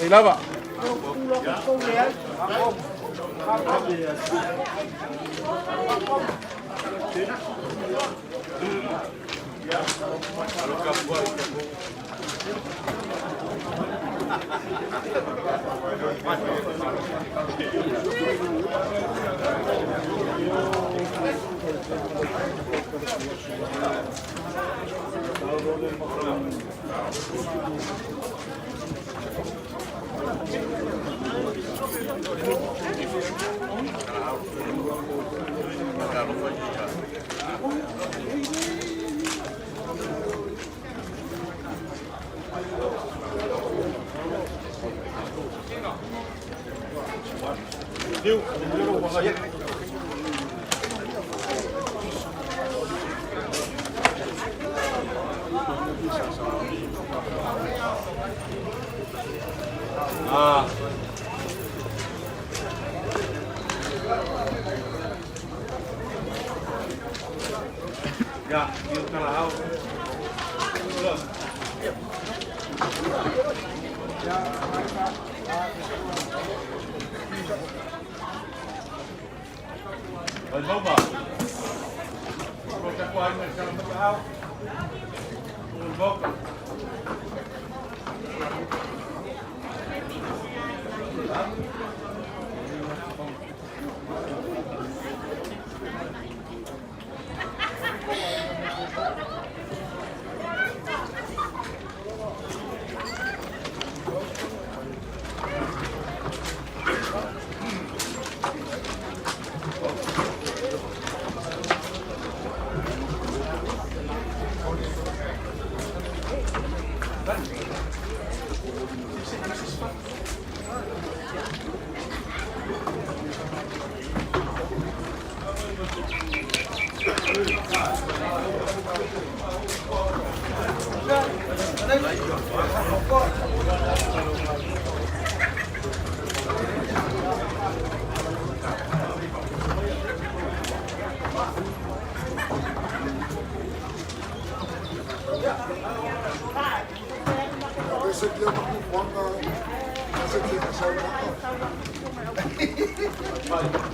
ei lava. Ia, i o tala hao. Vai mauga. Ko te kua inga i tala mata hao. O le moka.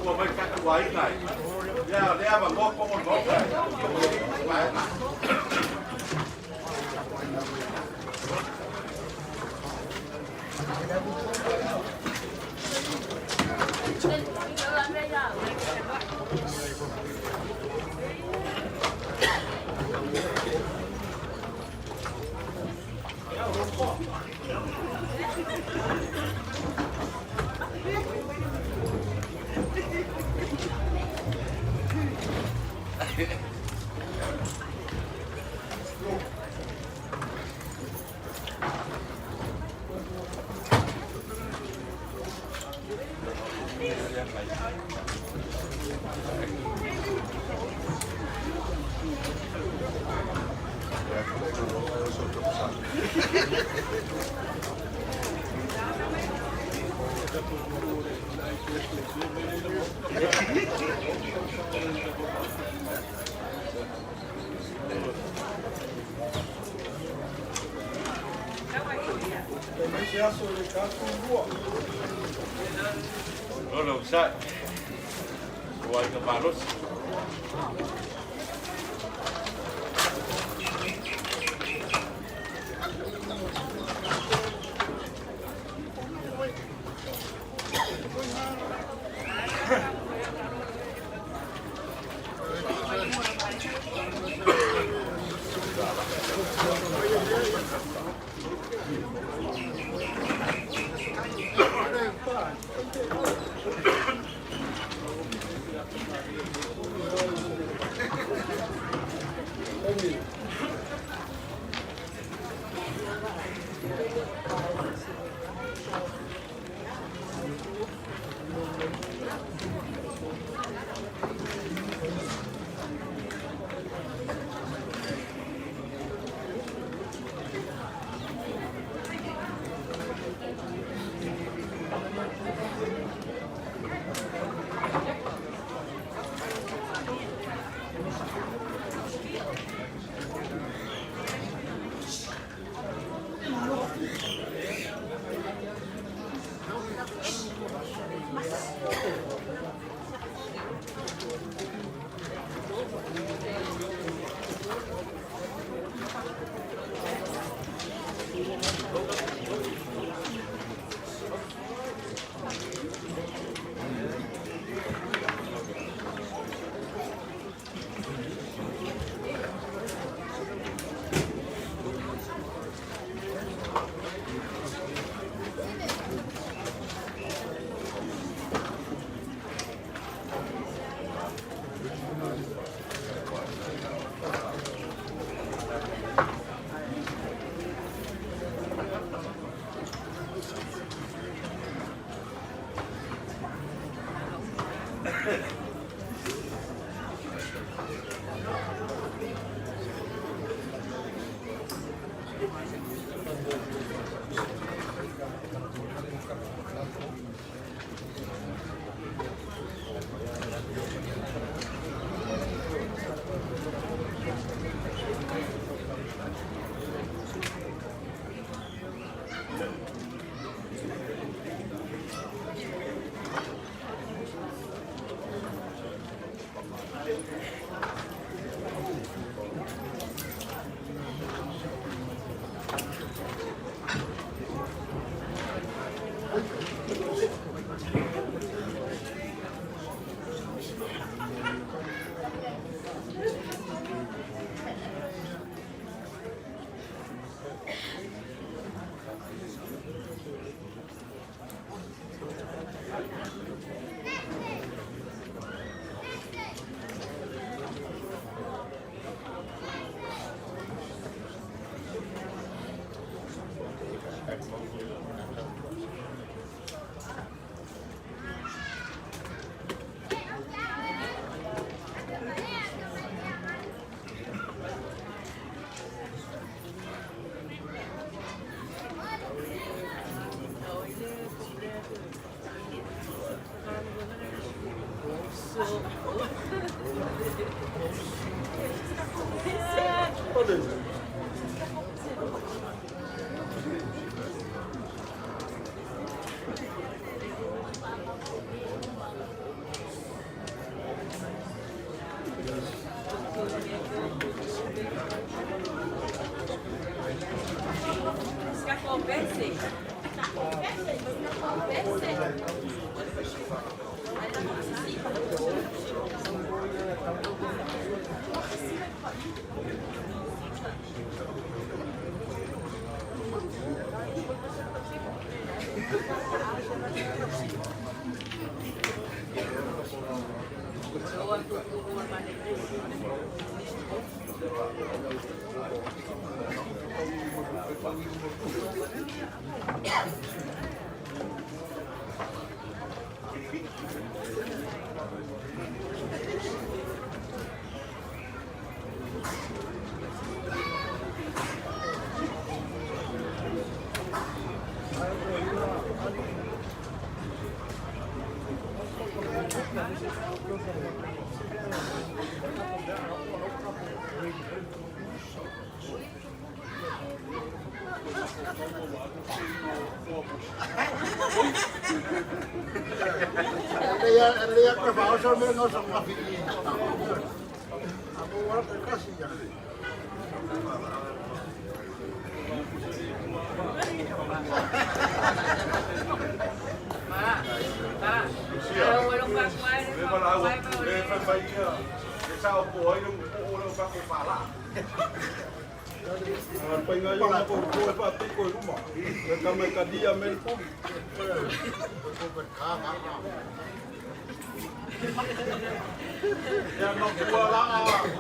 Ua mai katu ai nai. Ia, lea ma loa kongo loa. O le usai. Ua inga malosi. Ia no tua la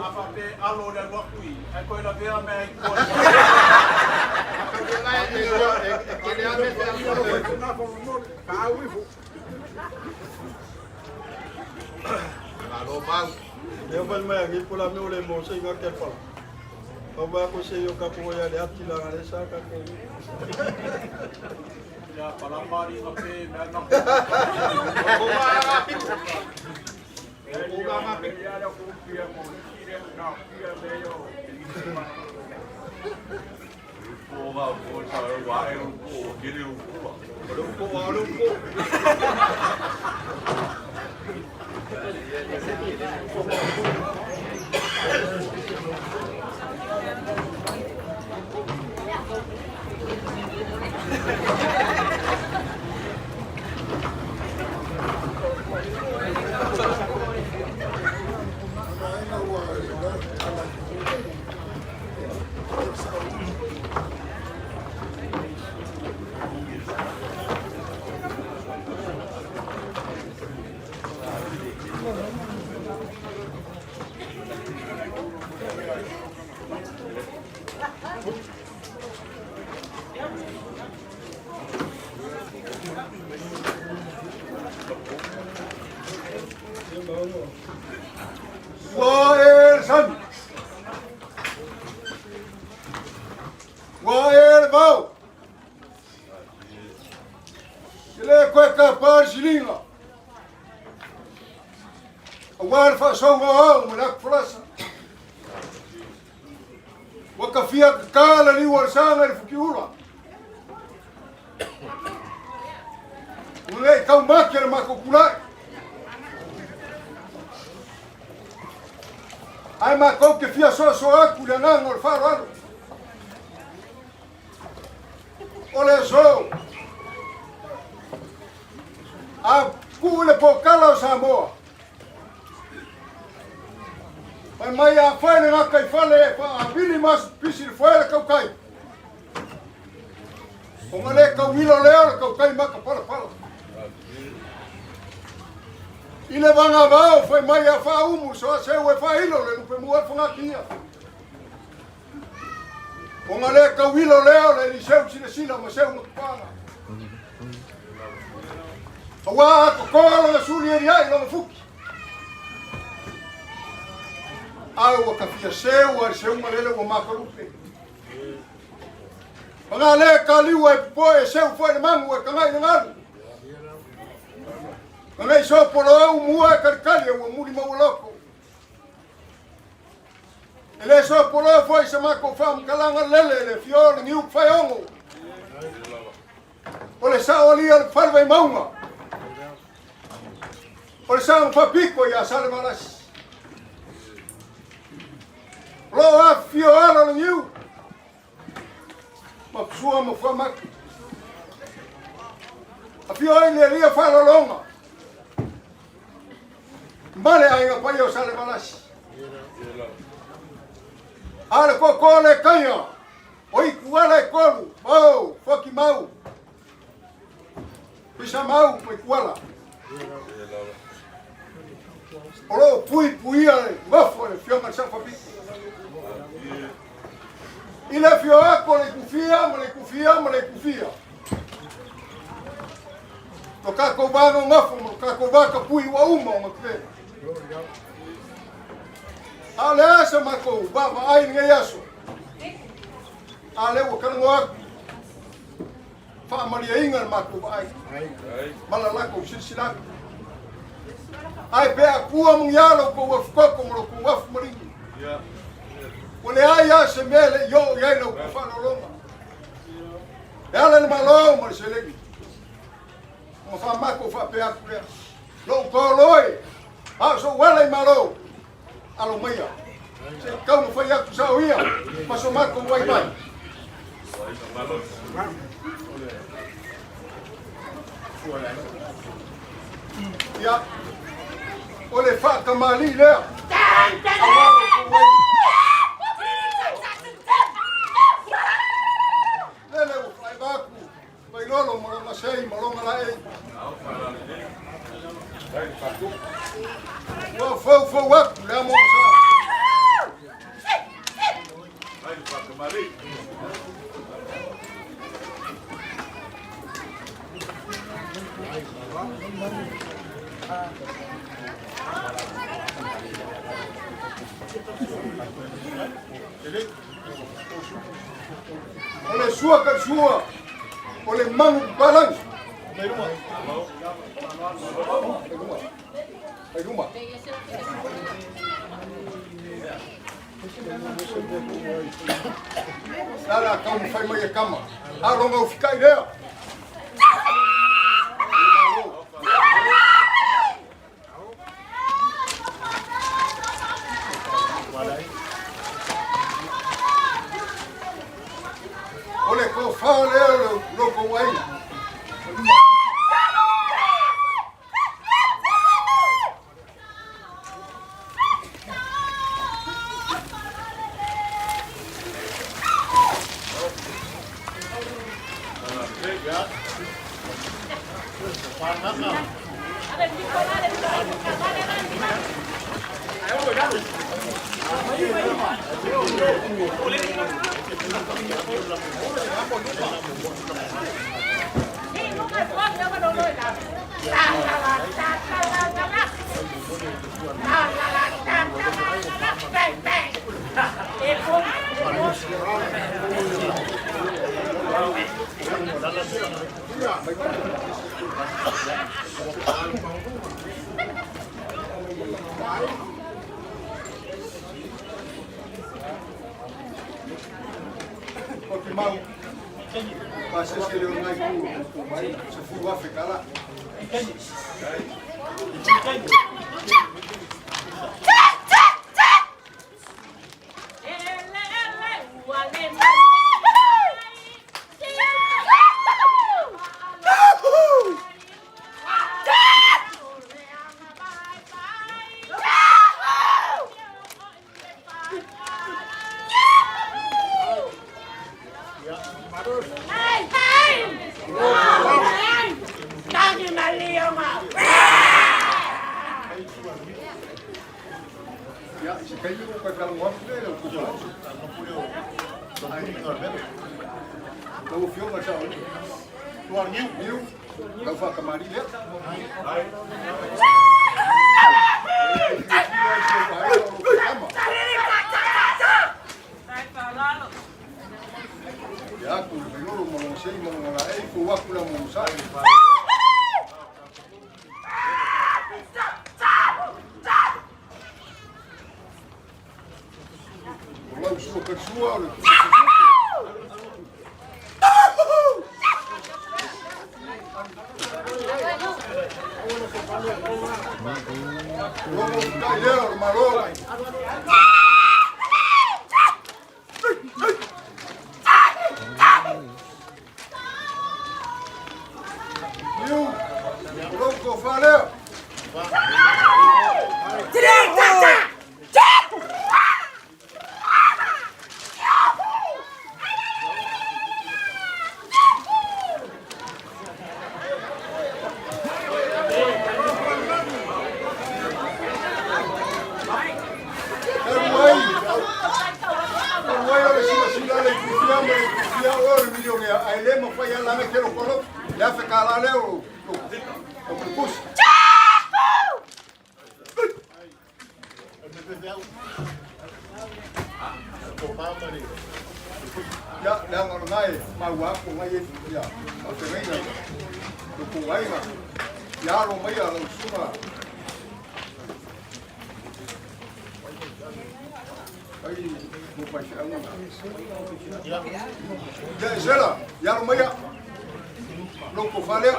a fa pe alo le alu aku i ai koe lavea mea i tua. Leo fai mai angi pula me ole mo se inga ke pala. Ka ba ko se yo ka ko ya le ati la le sa ka ko. Ia palamari nga pe mea na Po ga po sa wa e po kiri u po. Lo ko wa lo ko. Ua e le sami. Ua e le vao. E le koe ka pa le siliga. Aua le faasauga o ao ma le atu falasa. Ua kafia kaká le liu o le saga i le fukiula. Ua leʻi taumate le matou tulaʻi. Ae matou te fia soasoa atu i le agaga o le faaaloalo. O le aso a tuu i le pokala o Samoa. Fai mai a fai le gataifale e faavili ma pisi le foe le tautai. Ona le tauilo lea o le tautai matapalapala. I le vagavao fai mai a faaumu soaseu e faailo le lupemua le fagatia. Ona le tauilo lea o le Eliseu silasila ma seu matupaga. Aua a totoa lona suli e liai lona fuki. A ua kafia seu a le seuga lele ua makalupe. Paga le ka liua e popoe e seu foi le magu e kagai le galu. Kagai so polo au mua e kalikali e ua muli maua loko. E le sopoloa foi sa makou faamatalaga lele le afio o le niu faeogo. O le sao alia o le fale vaimauga. O le sao faapito ia Salevalasi. O loo afifio alo o le niu ma sua ma fuamaki. Afio ai le alia faalologa ma le aiga paia o Salevalasi. A le koko le kaia o ikuala e kolu, mau, foki mau, pisa mau ma ikuala. O loo pui puia le gofo le fioga le safapito. I le fio ako le kufia ma le kufia ma le kufia. Lo kākou vagogofo ma lo kākou vakapui ua uma o matuvela. A o le a sa makou vaavaai i lenei aso? A lea ua talanoa atu, faamalieina le matou vaai ma la latou silasila atu. Ae pe akua mugia lo kou afu koko ma lo kou afu maligi. Ua leai lava se mea e le i oo i ai la outou faaaloaloga. E ala i le Malo ma le seleni. Ona faamatou faapea atu lea. Lou paolo e, a o sou ala i Malo, alo maia. Se i taumafai atu sao ia ma so matou vaivai. Ia, o le faatamalii lea. Aua lo outou ai. Lele ua faaiva atu Vailolo ma lona sei ma lona laei. Ua foufou atu le amo o sa. O le sua ka sua, o le manu palangi. Mai luma. Mai luma. Lala kau mawhai mai e kama. A longa u fikai lea. O le tofa lea o le loko ai. O te mau, pasese le o ngai ku, se fu afe kala. Ia, i se taimi ua toe talanoa atu lea i lau tusa. Lau Afioga i le Sao Alii. Niu, lau faatamalii lea. Ia atu le Vailolo ma lona sei ma lona laei, fou atu le amo masai. Sua o le Logo tai lea o le Malo. Niu, o lou tofa lea. Talu ai, talu ai o le silasila a le Itufia ma le Itufia o le milionea, ae le mafai lava leaga e tele o kolopo. Le $1,000 lea o lo pusi. Ia, leaga o lena e maua atu o nai e ia, faafeagaiga, lo tou aiga, ia alo maia lau susuga. Ai, mo faifeau. Ia, Esela, ia alo maia, lou tofa lea.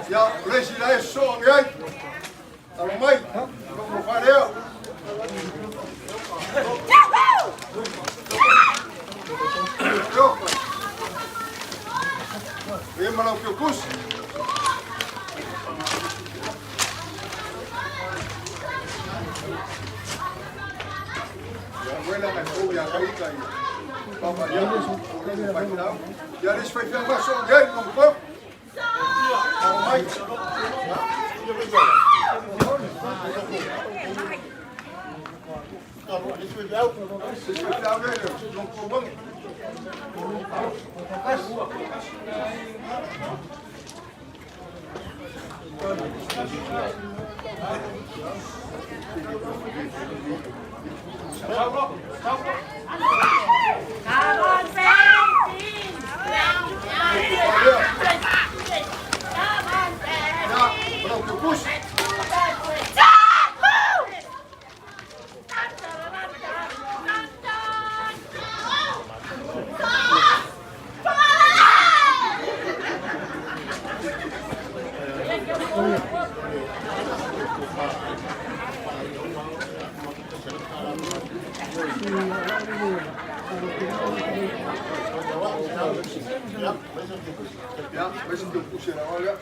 Ia, o le isi la e sosoo ane ai. Alo mai, lou tofa lea. Ia ma lau Kiokusi. Ia, uela mai fou ia kaita ia. Papa ia, o le faifeau. Ia, le isi faifeau ma sosoo ane ai, lou tofa. Alo mai. Isi faifeau lea, lou tofa. Ia, ma lau Kiokusi. Ia, mai se Kiokusi e laoa lea.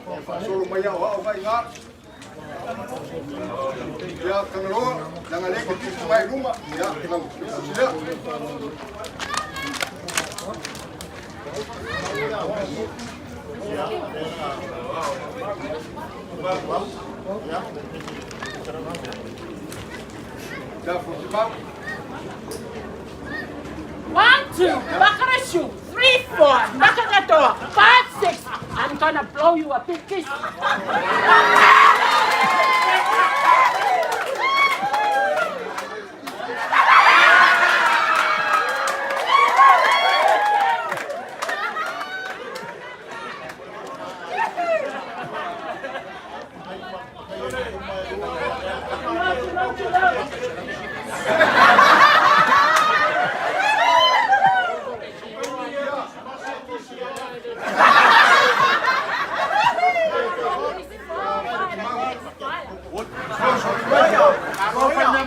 Ia faasolo mai ao ao mai ngā. Ia, Tagaloa, leaga lea e te tupu mai i luma. Ia, lau Kiokusi lea. Ia, Fuatimau. 1, 2, knock on the shoe. 3, 4, knock on the door. 5, 6, I'm gonna blow you a big kiss.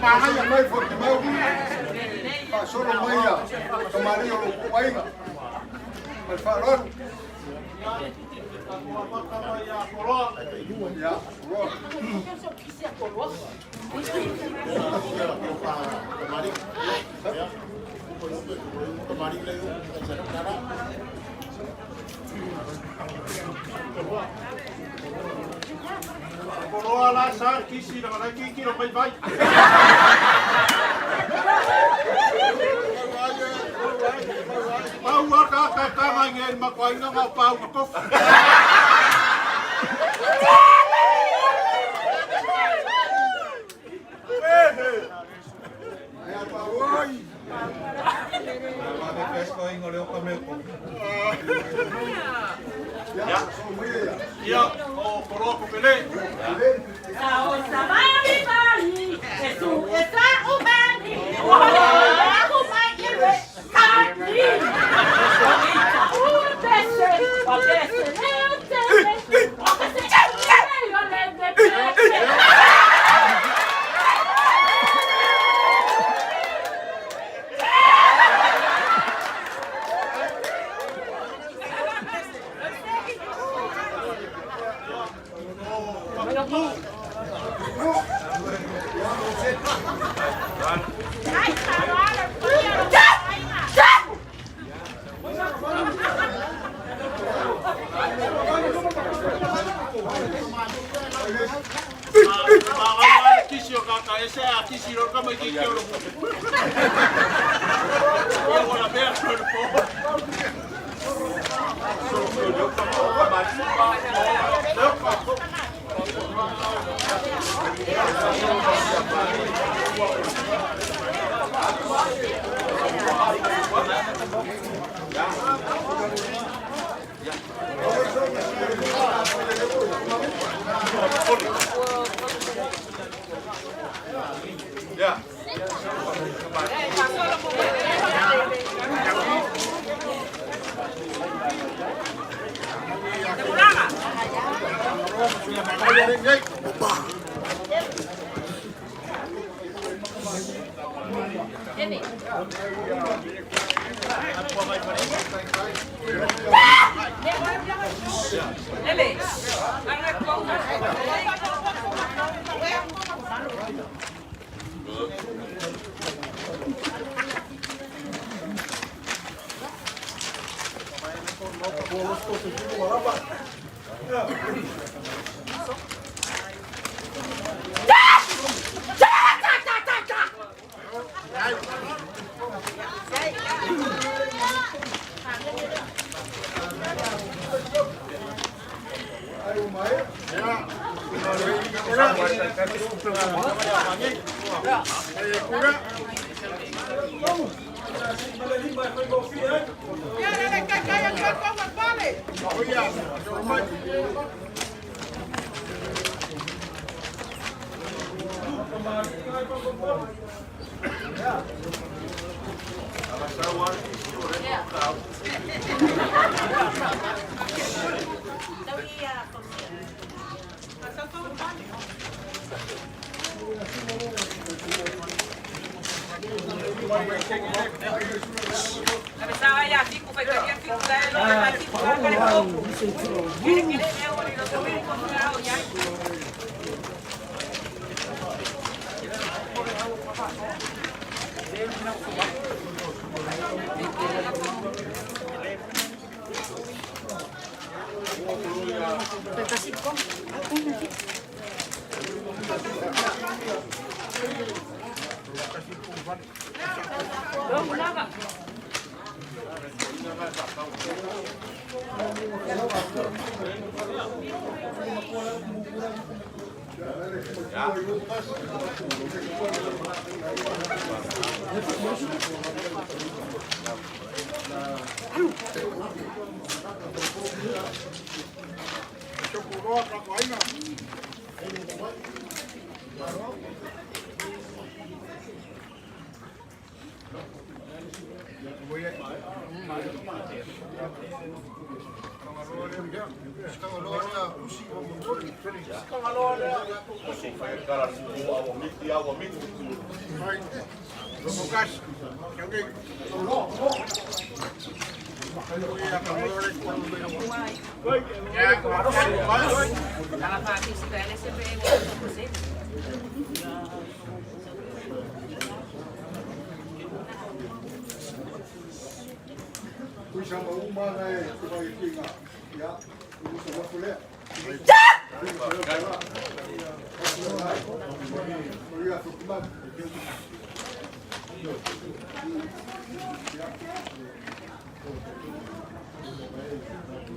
Faia mai Fuatimau, faasolo mai ia tamalii o lou kou aiga. Ma le faaaloalo. Ia, Koloa. Koloa la sa kisi na malaki kilo mai vai. lea i le matou aiga na o pauga tofi. Ia, o Koloa Kopele. Kisi o kaka ese a kisi ro kama ki ki ro. Ia wala mea ro po.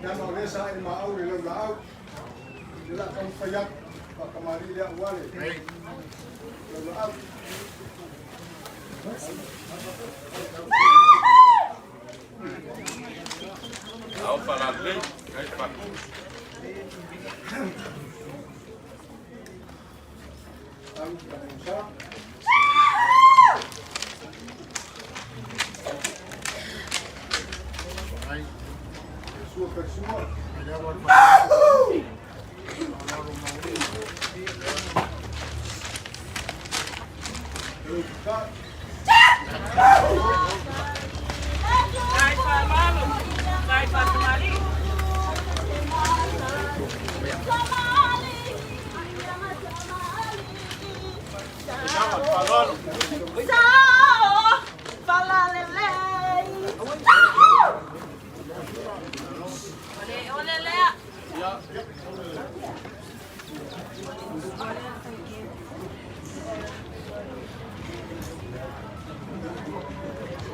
Leaga o lea sa e maau i le laulaau, o le a taumafai atu, faatamalii lea aua le laulaau. Ao falalelei, kai patu. Alu sa. Sua per sua. Nai whaamalo, nai whaatamari.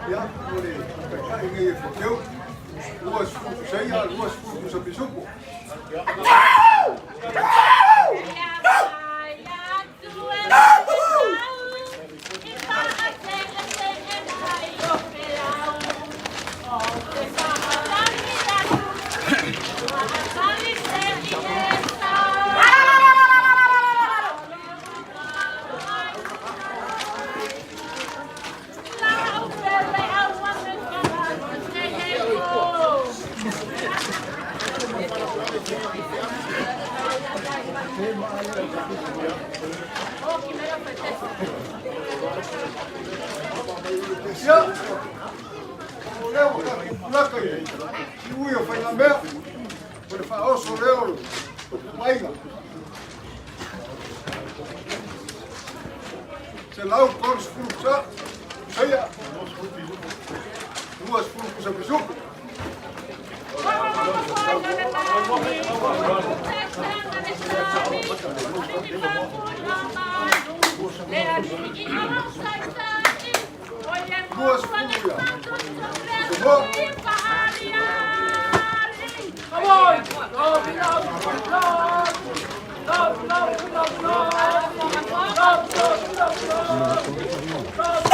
Ia, o le taitai nei e Foteu, 20 pusaia, 20 pusa pisupo. Ia, o lea ua tatou pulaka i siui o faigamea, o le faaoso lea o le tupuaiga. 130 pusa, pusaia, 20 pusa pisupo. 20 ia. Samoa. Come on! Love, love, love. Love, love, love, love. Love, love, love, love. Love.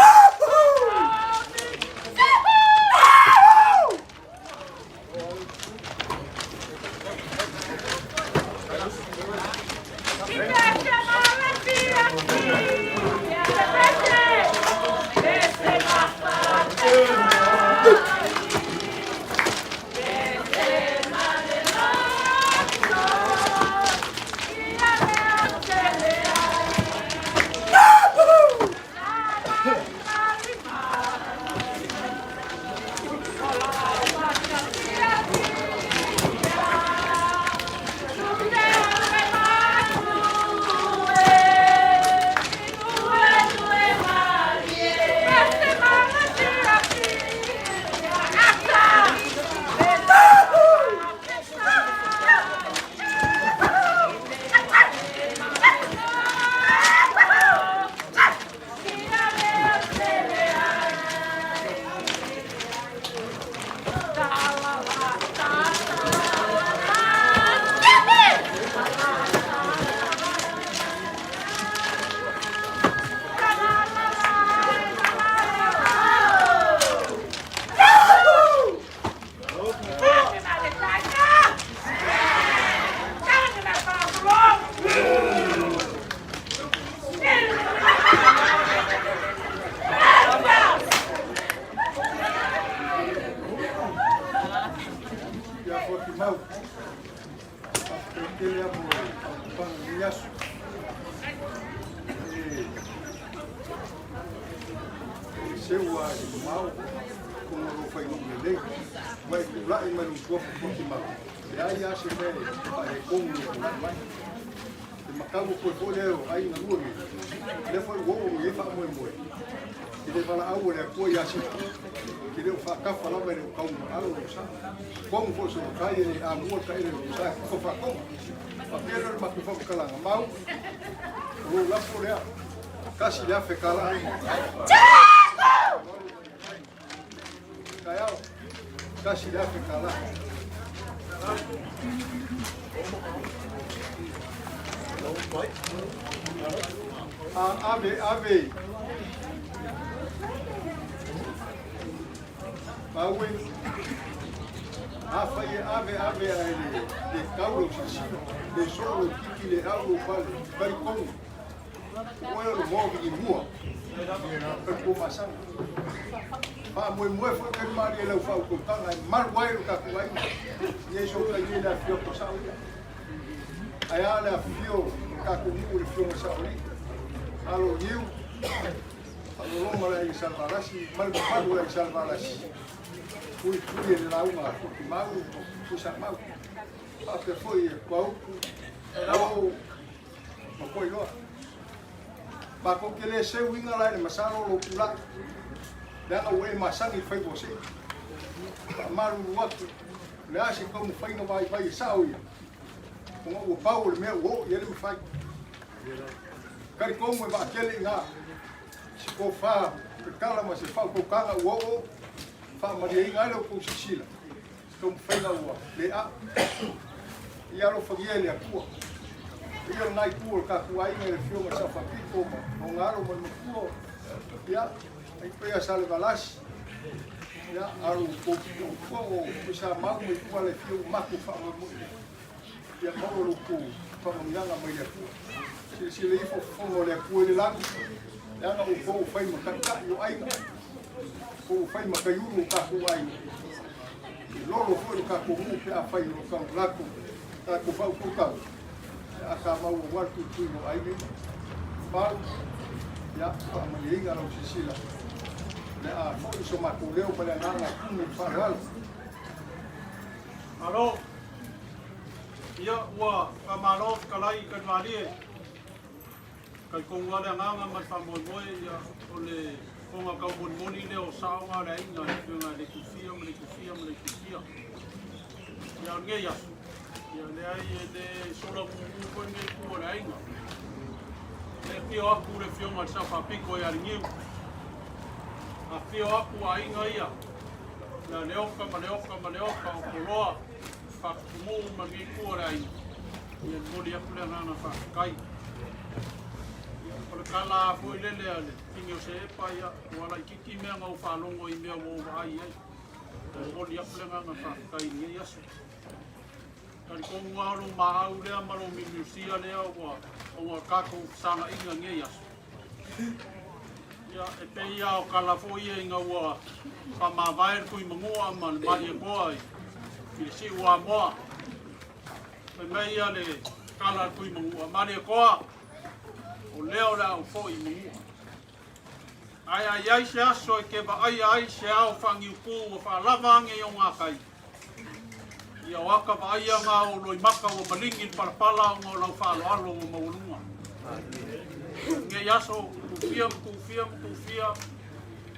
Ia Fotimau. Faafetai tele lava mo le faautautaga i lenei aso. E seu lava i le mamao ona o lou fainuu lelei. Ma e tulai mai lou suafa Fotimau, e leai lava se mea e faaletonu i lou tulai mai. E matau atu ai foi lea o aiga lua nei, o lea foi ua oo i ai faamoemoe i le valaau a le Atua ia Sila, e te le o faatafa lava e le o tau alo lou sa. Tonu foi o se matai e le amua le taele i lou sa e tufa faatoga. Faapea lea o le matou faamatalaga, Mau, o lou lafo lea, $1,000. Taeao, $1,000. A ave, ave. Maui, afai e ave, ave ae le, le tau lou silasila, le soo lou titi, le au lou pale, talitonu, o oe o le moa mua, o le tuamasaga. Faamoemoe foi Kalimalie i lau faautautaga e malu ai lo tatou aiga i ai so taimi le afifio atu o sao ia. Ae a le afifio o le tatou nuu i le afioga i Saoalii, Alo o Niu, Faaloloma le aiga Salevalasi ma le mamalu o le aiga Salevalasi, Pulipuli e le lauga a Fuatimau ma Fuisamau, faapea foi e Kuaupu, Ao ma Koiloa. Matou te le seu uiga la i le masalo o lou tulai, leaga ua e masani i le faiva o see. Faamalulu atu, o le a se taumafaiga vaivai e sao ia, ona ua pau o le mea ua oo i ai le mafai. Talitonu e vaatele i ina se tofa tatala ma se faautautaga ua oo, faamalieina ai la outou silasila, se taumafaiga ua le aa. Ia alofagia e le Atua. Ia lena itu o le tatou aiga i le afioga i le Sao Faapito ma ona alo ma le matua, ia, ai pei a Salevalasi, ia, alo tou matua o Tuisamau ma itu ala e fia ua matou faamoemoe i ai. Ia maua lo outou faamanuiaga mai le Atua. Silasila ifo fofoga o le Atua i le lagi, leaga outou ua fai ma taitai o aiga, outou ua fai ma taiulu o tatou aiga. E lolo foi lo tatou nuu pe afai o lo o latou tatou faautautaga, pe a tamau aua le tuituiga o aiga ia. Pau, ia, faamalieina lau silasila, o le a foi so matou leo ma le agaga e tumu i le faaaloalo. Malo. Ia, ua faamalo fetalai i Kalimalie. Talitonu lava le agaga ma le faamoemoe, ia, o le fofoga taumolimoli lea o saoga o le aiga i le afioga ia Leitufia ma Leitufia ma Leitufia. Ia, o lenei aso, ia, leai, e le sola mumu foi lenei itu o le aiga. E afio atu le afioga i le Sao Faapito ia Liniu. Afio atu aiga ia, ia Leoka ma Leoka ma Leoka o Koloa, Faatutunuu ma lenei itu o le aiga, ia, e momoli atu le agaga faafetai. Ia, o le tala foi lele a le kini o Seepa, ia, ua laitiiti mea na ou faalogo i mea ua ou vaai i ai. E momoli atu le agaga faafetai i lenei aso. Talitonu lava o lou maau lea ma lou miumiusia lea ua ona o tatou fesagaiga i lenei aso. Ia, e pei lava o tala foi ia ina ua faamavae le Tuimanua ma le Malietoa i le Siuamoa. Fai mai ia le tala a le Tuimanua, Malietoa, o lea o le a ou foi i Manua. Ae a i ai se aso e te vaaia ai se ao faaniutu ua faalava ane i ogatai, ia o ata vaaia na o loimata ua maligi le palapala ona o lau faaaloalo ua maualuga. Lenei aso, tuufia ma tuufia ma tuufia,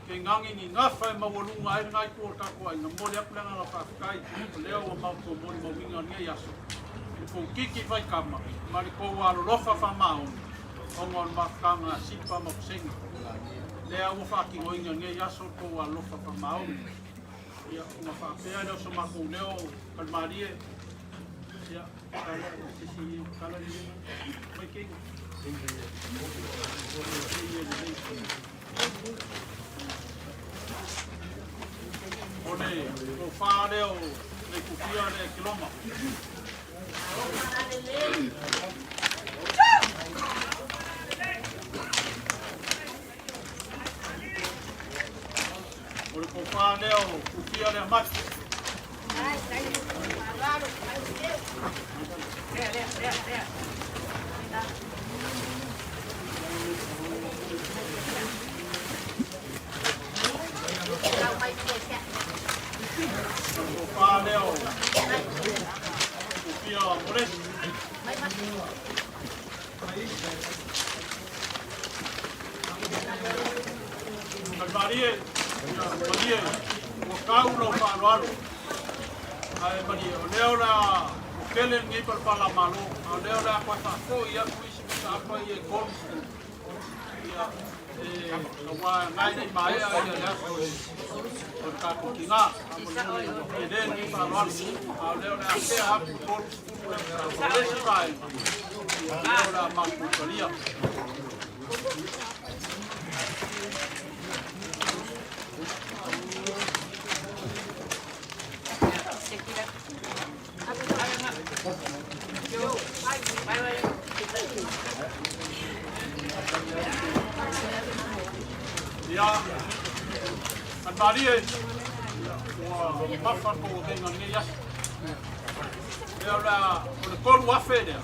ke gagi ni gafa e maualuga ai lena itu o le tatou aiga. Momoli atu le agaga faafetai, o lea ua matou molimauina lenei aso, i le tou kiki faitama ma le tou alolofa faamaoni, ona o le mafutaga a Sipa ma Pesega. Lea ua faatinoina lenei aso le tou alolofa faamaoni. Ia, ona faapea lea o so matou leo Kalimalie. Ia, tala, sisi, tala ni mai kei. O le tofa lea o Leitufia lea Kiloma. O le tofa lea o Tufia lea Mati. O le tofa lea o Tufia Moresi. Malie, malie, ua kau lau faaaloalo. Ae malie, o lea o le a ua tele lenei palapala a Malo, a o lea o le a toe faafoi atu isi mataupu ia i Golden. E aua ngai nei maea ia le aso e o le tatou tigā. Faamolemole ua tele lenei faaaloalo, a o lea o le a tea atu le 30 lea mataupu. O le isi vaega, ia o lea o le a matou talia. Ia, Anmarie, ua mafa tou avega i lenei aso. Lea o le a, o le 3,000 lea,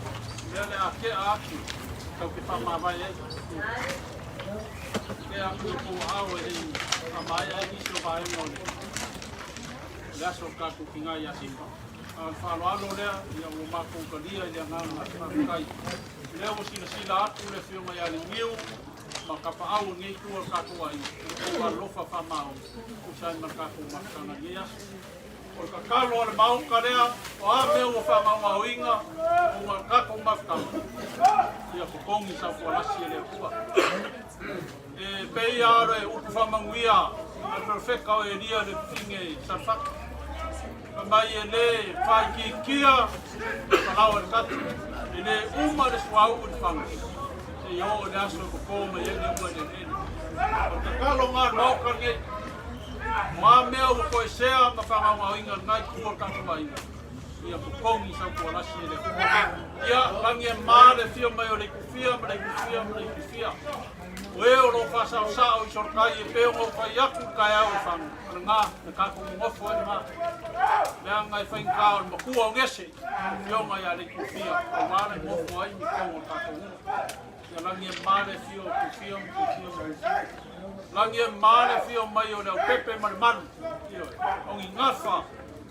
lea o le a tea atu tatou te faamavae ai. Tea atu i outou aao e le i faamaea ai nisi o vaega o le aso o le tatou tiga ia Sifa. A o le faaaloalo lea, ia ua matou talia i le agaga faafetai. O lea ua silasila atu le Afioga ia Liniu ma Tapaau o lenei itu o le tatou aiga, i lo outou alolofa faamaoni, tusa ai ma le tatou mafutaga i lenei aso. O le tatalo a le Maota lea, o a mea ua faagaogaoina ona o le tatou mafutaga, ia totogi sautualasi e le Atua. E pei lava o le upu faamanuia a le perofeta o Elia i le fafine i Sarefata, fai mai e le faaitiitia le falao e le tatu, e le uma le suauu i le faga, seia oo i le aso e toto mai ai le ua i le eleele. O le tatalo lena a le Maota lenei, o a mea ua toesea ma faagaogaoina i lena itu o le tatou aiga, ia totogi sautualasi e le Atua. Ia lagi e ma le afio mai o Leitufia ma Leitufia ma Leitufia. O e o lo o faasaosao i solotai e pei ona ou fai atu i le taeao i Faga, o lena, na tatou nonofo ai lena. Leaga e faigata o le matua o Gese, le afioga ia Leitufia, aua le nofo ai i totonu o le tatou nuu. Ia lagi e ma le afio o Tufia ma Tufia ma Tufia. Lagi e ma le afio mai o Leaupepe ma le Manu, ioe, o ni gafa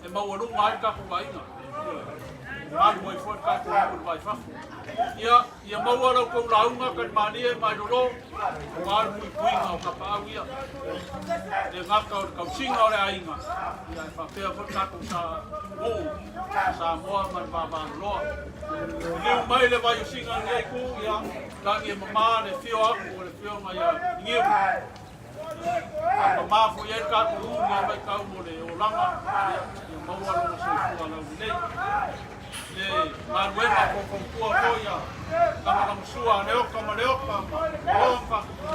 e maualuga ai le tatou aiga, ioe, e malu ai foi le tatou nuu i le va i fafo. Ia, ia maua la outou lauga talimalie mai lolo, aua le puipuiga o tapaau ia. E le gata o le tausiga o le aiga, ia e faapea foi le tatou sa nuu, Samoa ma le vavaloloa. Liliu mai le vaiosiga i lenei itu, ia, lagi e mama le afio atu o le afioga ia Niu. Faamama foi ai le tatou nuu i lenei vaitau mo le olaga, ia, ia maua lona soifua laulelei. Le galuega faufautua foi a lagolagosua a Leoka ma Leoka ma Loa ma Faatupu,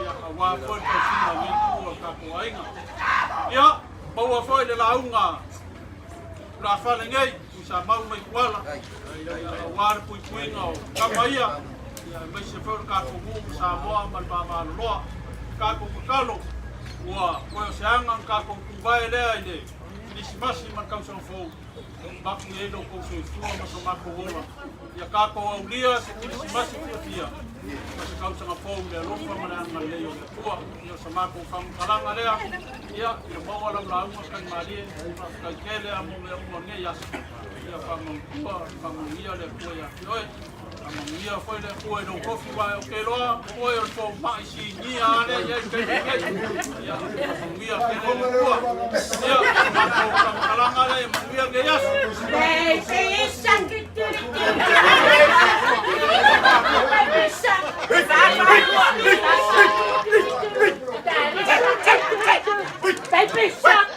ia, aua foi le tausiga o lenei itu o le tatou aiga. Ia, maua foi le lauga tulafale nei, Tuisamau mai Tuala, aua le puipuiga o tama ia, aemaise foi o le tatou nuu ma Samoa ma le vavaloloa. Tatou tatalo, ua toe o se aga ona tatou tuvae lea i le Kerisimasi ma le tausaga fou, avatu i ai lo outou soifua ma so matou ola. Ia tatou aulia se Kerisimasi fiafia ma se tausaga fou i le alofa ma le agalelei o le Atua. Ia o sa matou faamatalaga lea, ia, ia maua lau lauga talimalie, faafetai tele lava mo mea uma o lenei aso. Ia faamautua, faamanuia le Atua ia te oe. Faamanuia foi le Atua i lou tofi, aua ou te iloa o oe o le fomai sinia lava lea e i ai i le taimi lenei. Ia faamanuia tele le Atua. Ia, o sa matou faamatalaga lea, ia manuia lenei aso. Baby shark, do do do do. Baby shark, baby shark,